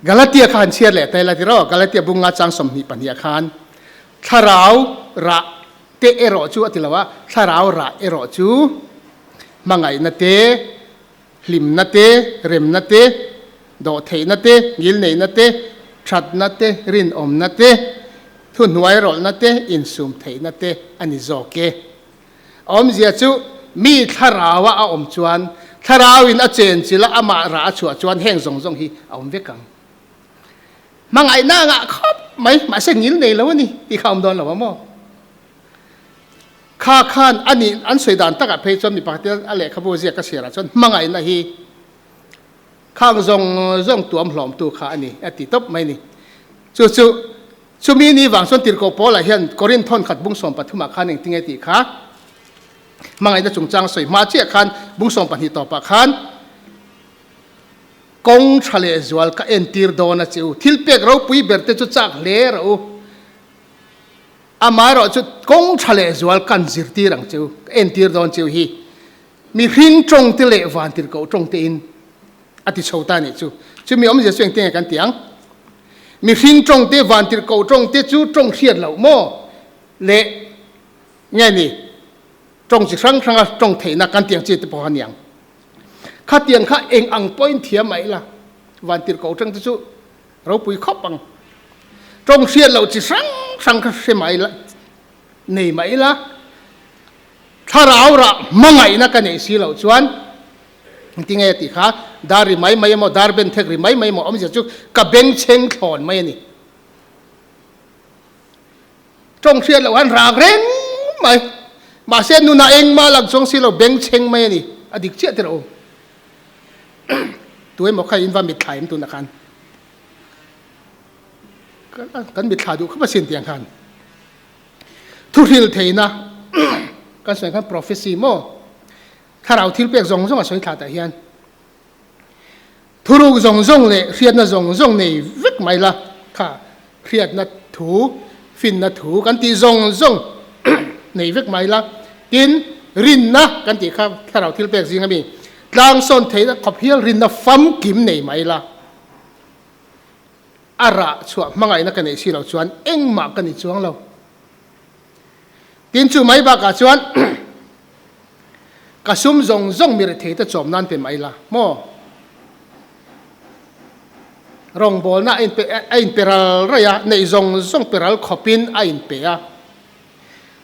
Galatia kha han chhiar leh ta ila tiraw? Galatia bunga chang 22 ah khan thlarau rah te erawh chu a ti lo a, thlarau rah erawh chu hmangaihna te, hlimna te, remna te, dawhtheihna te, ngilneihna te, thatna te, rinawmna te, thuhnuairawlhna te, insumtheihna te a ni zawk e. A awmzia chu mi thlaraua a awm chuan thlarauin a chenchilh a, amah rah a chhuah chuan heng zawng zawng hi a awm vek ang. Hmangaihna a ngah khawp mai, mahse ngil nei lo a ni tih kha a awm dawn lo a maw? Kha khan a nih an sawi dan takah phei chuan mi pakhatin a lehkhabu ziak ka chhiarah chuan hmangaihna hi khang zawng zawng tuam hlawmtu kha a ni a ti tawp mai a ni. Chu chu Chumi ni vang chuan Tirhkoh Paula hian Korinth thawnkhat bung 13 ah khan engtinge tih kha hmangaihna chungchang sawi hma chiah khan bung 12 tawpah khan kawng tha leh zual ka entir dawn a che u. Thil pek ropui ber te chu chak hle rawh u. Amaherawh chu kawng tha leh zual kan zirtir ang che u, ka entir dawn che u hi. Mihring tawng te leh van tirhkoh tawng te in a ti chho ta a nih chu. Chumi awmzia chu engtinge kan ti ang? Mihring tawng te, van tirhkoh tawng te chu tawng hriat loh maw? Le nge ni tawng chi hrang hranga tawng theihna kan tiang chi te pawh a niang. Khatiang kha eng ang pawhin thiam mai ila, van tirhkoh tawng te chu ropui khawp ang. Tawng hriat loh chi hrang hrang kha hre mai ila, nei mai ila, thlarau rah hmangaihna ka neih si loh chuan Engtinge tih kha dar ri mai mai emaw, dar ben thek ri mai mai emaw awmzia chu ka beng chheng thlawn mai a ni. Tawng hriat loh han rak reng mai. Mahse nunah engmah lang chuang si lo beng chheng mai a ni. A dik chiah tirh u. Tu emaw kha in va mitthla em tunah khan. Kan mitthla duh khawp asin tiang khan. Thuhril theihna kan sawi khan prophecy maw? Thlarau thil pek zawng zawng a sawi thla tah hian thuruk zawng zawng leh hriatna zawng zawng nei vek mai la kha hriatna thu, finna thu kan tih zawng zawng nei vek mai la. Tin, rinna kan tih kha thlarau thil pek zing ami tlang sawn theihna khawp hial rinna famkim nei mai la. A rah chhuah hmangaihna ka neih si loh chuan engmah ka ni chuang lo. Tin, chu mai bakah chuan ka sum zawng zawng mi rethei te chawm nan pe mai la maw? Rawngbawlna a inpe a inpe ral raih a, neih zawng zawng pe ral khawpin a inpe a.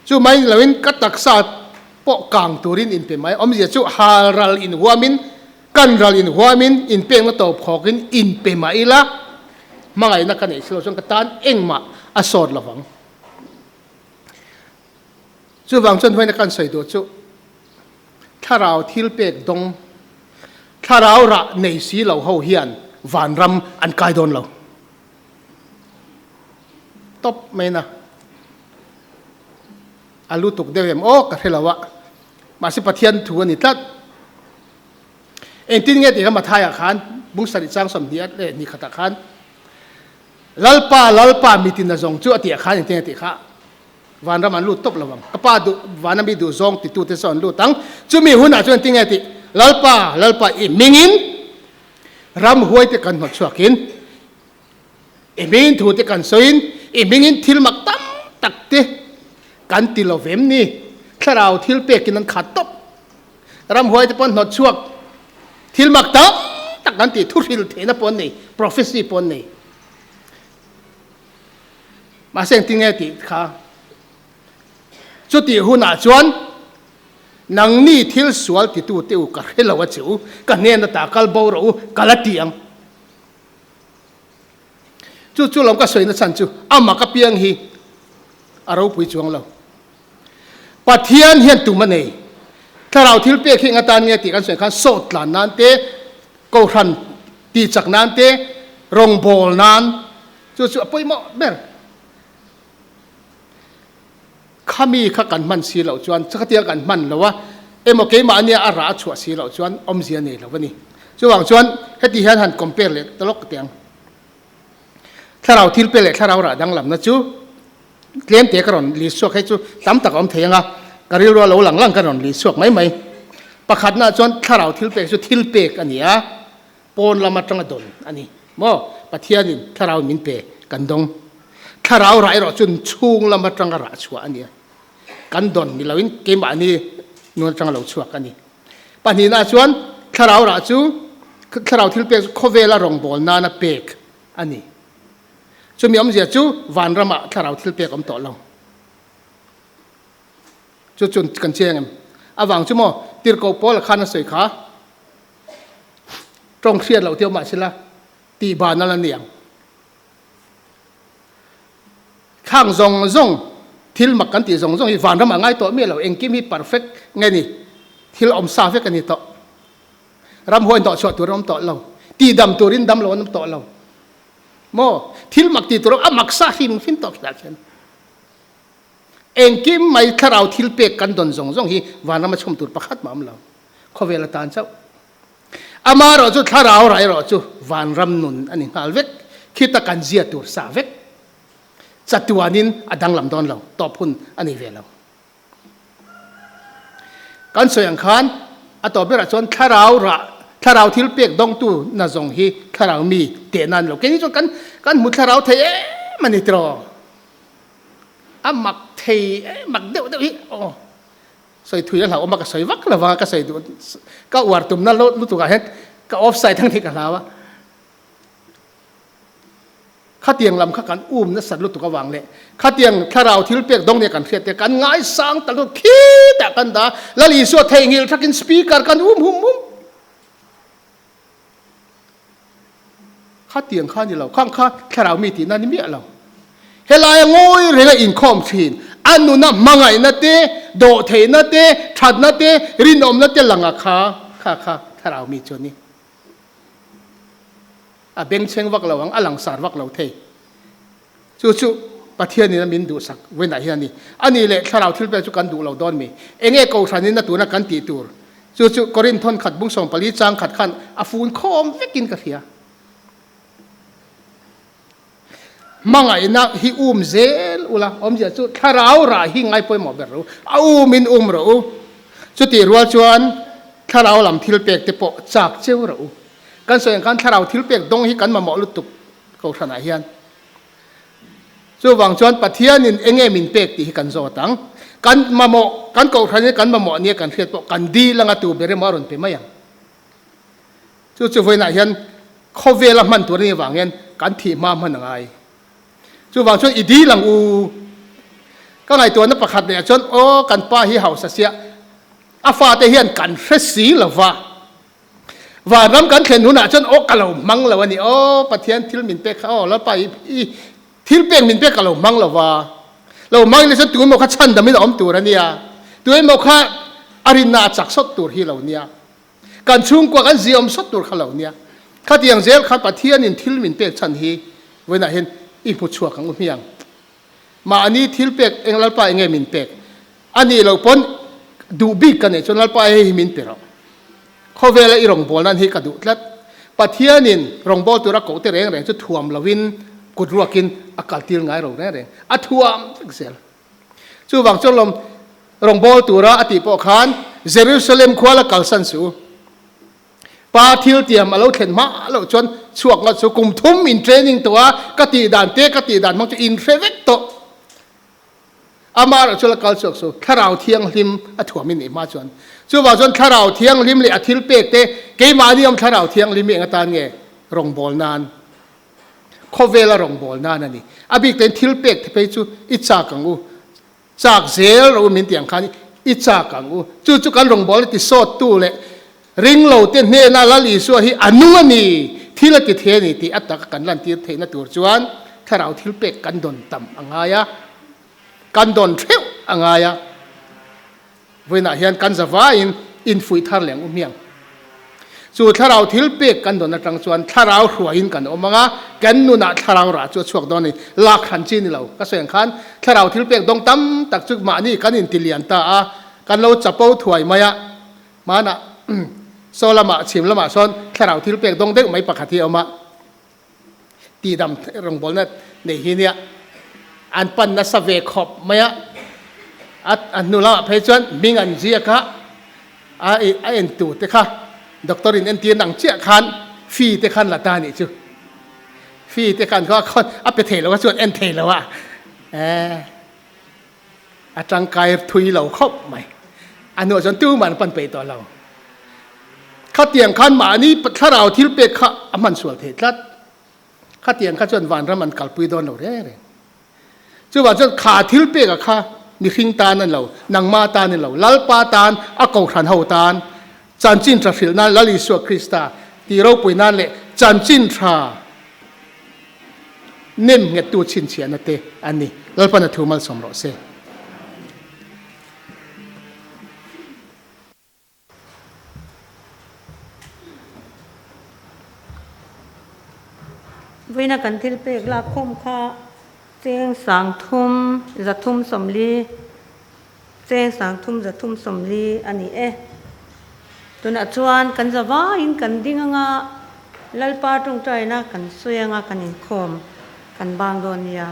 Chu mai ni loin ka taksa. pawh kang turin inpe mai. Awmzia chu hal ral inhuamin, kan ral inhuamin, inpekna tawpkhawkin inpe mah ila, hmangaihna ka neih si lo chuan ka tan engmah a sawt lovang. Chuvang chuan hnuaina kan sawi duh chu thlarau thil pek dawng, thlarau rah nei si lo ho hian vanram an kai dawn lo. Tawp mai na. A lutuk deuh em aw ka hre lo a, mahse Pathian thu a ni tlat. Engtin nge tih kha Mathaiah khan bung sarih chang 22 leh hnih khatah khan Lalpa, Lalpa mitin a zawng chu a tih ah khan engtin nge tih kha vanram an lut tawp lo ang. Ka pa duh, vana mi duh zawng titute saw an lut ang. Chumi hunah chuan engtin nge tih Lalpa, Lalpa i hmingin ramhuai te kan hnawt chhuakin I hmingin thu te kan sawiin i hmingin thil mak tam tak te kan ti lo vem ni? Thlarau thil pekin an khat tawp. Ramhuai te pawh an hnawt chhuak. Thil mak tam tak kan ti, thuhril theihna pawh an nei, prophecy pawh an nei. Mahse engtin nge tih kha? Chutih hunah chuan nangni thil sual titu te u ka hre lo a che u, ka hnen ata kal bo rawh u, ka la ti ang. Chu chu lam ka sawi na chhan chu amah ka piang hi a ropui chuang lo. Pathian hian tum a nei. Thlarau thil pek hi eng atan nge tih kan sawi khan sawt tlan nan te, kohhran tih chak nan te, rawngbâwl nan chu chu a pawimawh ber. Khami kha kan hman si loh chuan chakatiang kan hman lo a, emaw keimahnia a rah a chhuah si loh chuan awmzia nei lo a ni. Chuvang chuan heti hian han compare leh ta lawk teh ang. Thlarau thil pe leh thlarau rah danglamna chu tlem te ka rawn li chhuak hei chu tam tak a awm thei ang a, ka rilru a lo lang lang ka rawn li chhuak mai mai. Pakhatnaah chuan thlarau thil pek chu thil pek a ni a, Pawn lam atanga dawn a ni maw? Pathianin thlarau min pe kan dawng. Thlarau rah erawh chu chhung lam atanga rah chhuah a ni a. Kan dawn ni loin keimahni nun atanga lo chhuak a ni. Pahnihna chuan thlarau rah chu thlarau thil pek chu khawvela rawngbâwl nana pek a ni. Chumi awmzia chu vanramah thlarau thil pek awm tawh lo. Chu chu kan chiang em? Avang chu maw tirhkoh Paula khan a sawi kha. Tawng hriat loh teuh mah sela tih ban a la ni ang. Khang zawng zawng thil mak kan tih zawng zawng hi vanram ah ngai tawh miah lo, engkim hi perfect nge ni, thil awm sa vek a ni tawh. Ramhuai in dawhchhuah tur an awm tawh lo, tihdam turin dam lo an awm tawh lo. Maw thil mak tih tur a mak sa hrim hrim tawh khilah khian. Engkim mai thlarau thil pek kan dawn zawng zawng hi vanram a chhum tur pakhat mah a awm lo. Khawvel atan chauh. Amaherawh chu thlarau rah erawh chu vanram nun a ni nghal vek. Khita kan zia tur sa vek. Chatuanin a danglam dawn lo, tawp hun a nei ve lo. Kan sawi ang khan a tawp berah chuan thlarau rah, thlarau thil pek dawngtu na zawng hi thlarau mi tehna a ni lo. Keini chuan kan kan hmu thlarau thei em a ni tiraw? A mak thei em, mak deuh deuh hi aw. Sawi thui a hlauhawm a, ka sawi vak lo vang a, ka sawi duh ka uar tumna lutuk ah hian ka offside ang tih ka hlau a. Khatiang lam kha kan um nasat lutuk avang leh khatiang thlarau thil pek dawng nia kan hriat te kan ngaisang ta lutuk khitah kan dah a, Lal Isua theihnghilh thakin speaker kan um hum hum. Khatiang kha ni lo, khang kha thlarau mi tihna ni miah lo. Helaia ngawi renga inkhawm thin, a nuna hmangaihna te, dawhtheihna te, thatna te, rinawmna te langa kha, kha kha thlarau mi chu a ni. A bengchheng vak lo ang, a langsar vak lo thei. Chu chu Pathianin a min duhsak vawiinah hian a ni. A nih leh thlarau thil pek chu kan duh lo dawn mi? Enge Kohhranin a tuna kan tih tur? Chu chu Korinth thawn khat bung 14 chang khat khan a fun khawm vekin ka hria. Hmangaihna hi um zel ula, awmzia chu thlarau rah hi ngai pawimawh ber rawh u, a umin um rawh u. Chutih rual chuan thlarau lam thil pek te pawh chak cheu rawh u. Kan sawi ang khan thlarau thil pek dawng hi kan mamawh lutuk Kohhranah hian. Chuvang chuan Pathianin eng nge min pek tih hi kan zawt ang. Kan mamawh, kan kohhranin kan mamawh nia kan hriat pawh kan dil anga tu ber emaw a rawn pe mai ang. Chu chu vawiinah hian khawvela hman tur a nih avang hian kan thih hma hman a ngai. Chuvang chuan i dil ang u. Ka ngaihtuahna pakhat leh ah chuan aw kan pa hi hausa sia. A fate hian kan hre si lo va. Vanram kan thlen hunah chuan aw ka lo hmang lo a ni. Aw Pathian thil min pek kha aw Lalpa i i thil pek min pek ka lo hmang lo va. Lo hmang ila chuan tu emaw kha chhandamin a awm tur a nia. Tu emaw kha a rinna a chak sawt tur hi lo nia. Kan chhungkua kan ziaawm sawt tur kha lo nia. Khatiang zel khan Pathianin thil min pek chhan hi vawiinah hian i hmu chhuak ang u hmiang. Mahni thil pek eng Lalpa enge min pek a nih loh pawn duh bik ka neih chuan Lalpa hei hi min pe rawh. Khawvela i rawngbâwl nan hi ka duh tlat. Pathianin rawngbâwl tura koh te reng reng chu thuam loin kut ruakin a kaltir ngai ro reng reng. A thuam vek zel. Chuvang chuan lawm rawngbâwl tura a tih pawh khan Jerusalem khua la kalsan suh u. Pa thil tiam a lo thlen hma loh chuan chhuak ngawt chu kum thum in training tawh a, ka tih dan te ka tih dan hmang chu in hre vek tawh. Amah erawh chu la kal chhuak su, Thlarau Thianghlim a thuam in nih hma chuan. Chuvang chuan Thlarau Thianghlim leh a thil pek te keimahni awm Thlarau Thianghlim hi eng atan nge rawngbâwl nan, khawvela rawngbâwl nan a ni. A bik tein thil pek te phei chu i chak ang u. Chak zel ro min tih ang khan i chak ang u. Chu chu kan rawngbâwl a ti sawttu leh ringlo te hnena Lal Isua hi a nung a ni, thil a ti thei a ni tih a taka kan lantir theihna tur chuan thlarau thil pek kan dawn tam a ngai a, kan dawn theuh a ngai a. Vawiinah hian kan zavaiin infuih thar leh ang u hmiang. Chu thlarau thil pek kan dawn atang chuan thlarau hruaiin kan awm ang a, kan nunah thlarau rah chu a chhuak dawn a ni. Lak hran chi ni lo. Ka sawi ang khan thlarau thil pek dawng tam tak chu mahni kan intilian ta a, kan lo chapo thuai mai a. Hmanah saw lamah chhim lamah sawn thlarau thil pek dawng deuh mai pakhat hi a awm a. Tihdam rawngbawlna nei hi nia an pan nasa ve khawp mai a, a hnu lamah phei chuan hming an ziak a, a en tur te kha doctor in entir nang chiah khan fee te khan la ta nih chu, fee te khan kha a pe thei lo a chuan en thei lo a, a tangkai thui lo khawp mai. A hnuah chuan tumah an pan peih tawh lo. Khatiang khan mahni thlarau thil pek kha a hman sual thei tlat. Khatiang kha chuan vanram an kalpui dawn lo reng reng. Chuvang chuan kha thil peka kha mihring tan a ni lo, nangma tan a ni lo, Lalpa tan, a kohhran ho tan, chanchin tha hrilh nan Lal Isua Krista tih ropui nan leh chanchin tha nem nghettu chhinchhiahna te a ni. Lalpan a thu malsawm rawh se. Vawiina kan thil pek lak khawm kha cheng sangthum zathum sawmli cheng sangthum zathum sawmli a ni e. Tunah chuan kan za vaiin kan ding anga Lalpa tawngtaina kan sawi anga kan inkhawm kan bang dawn nia.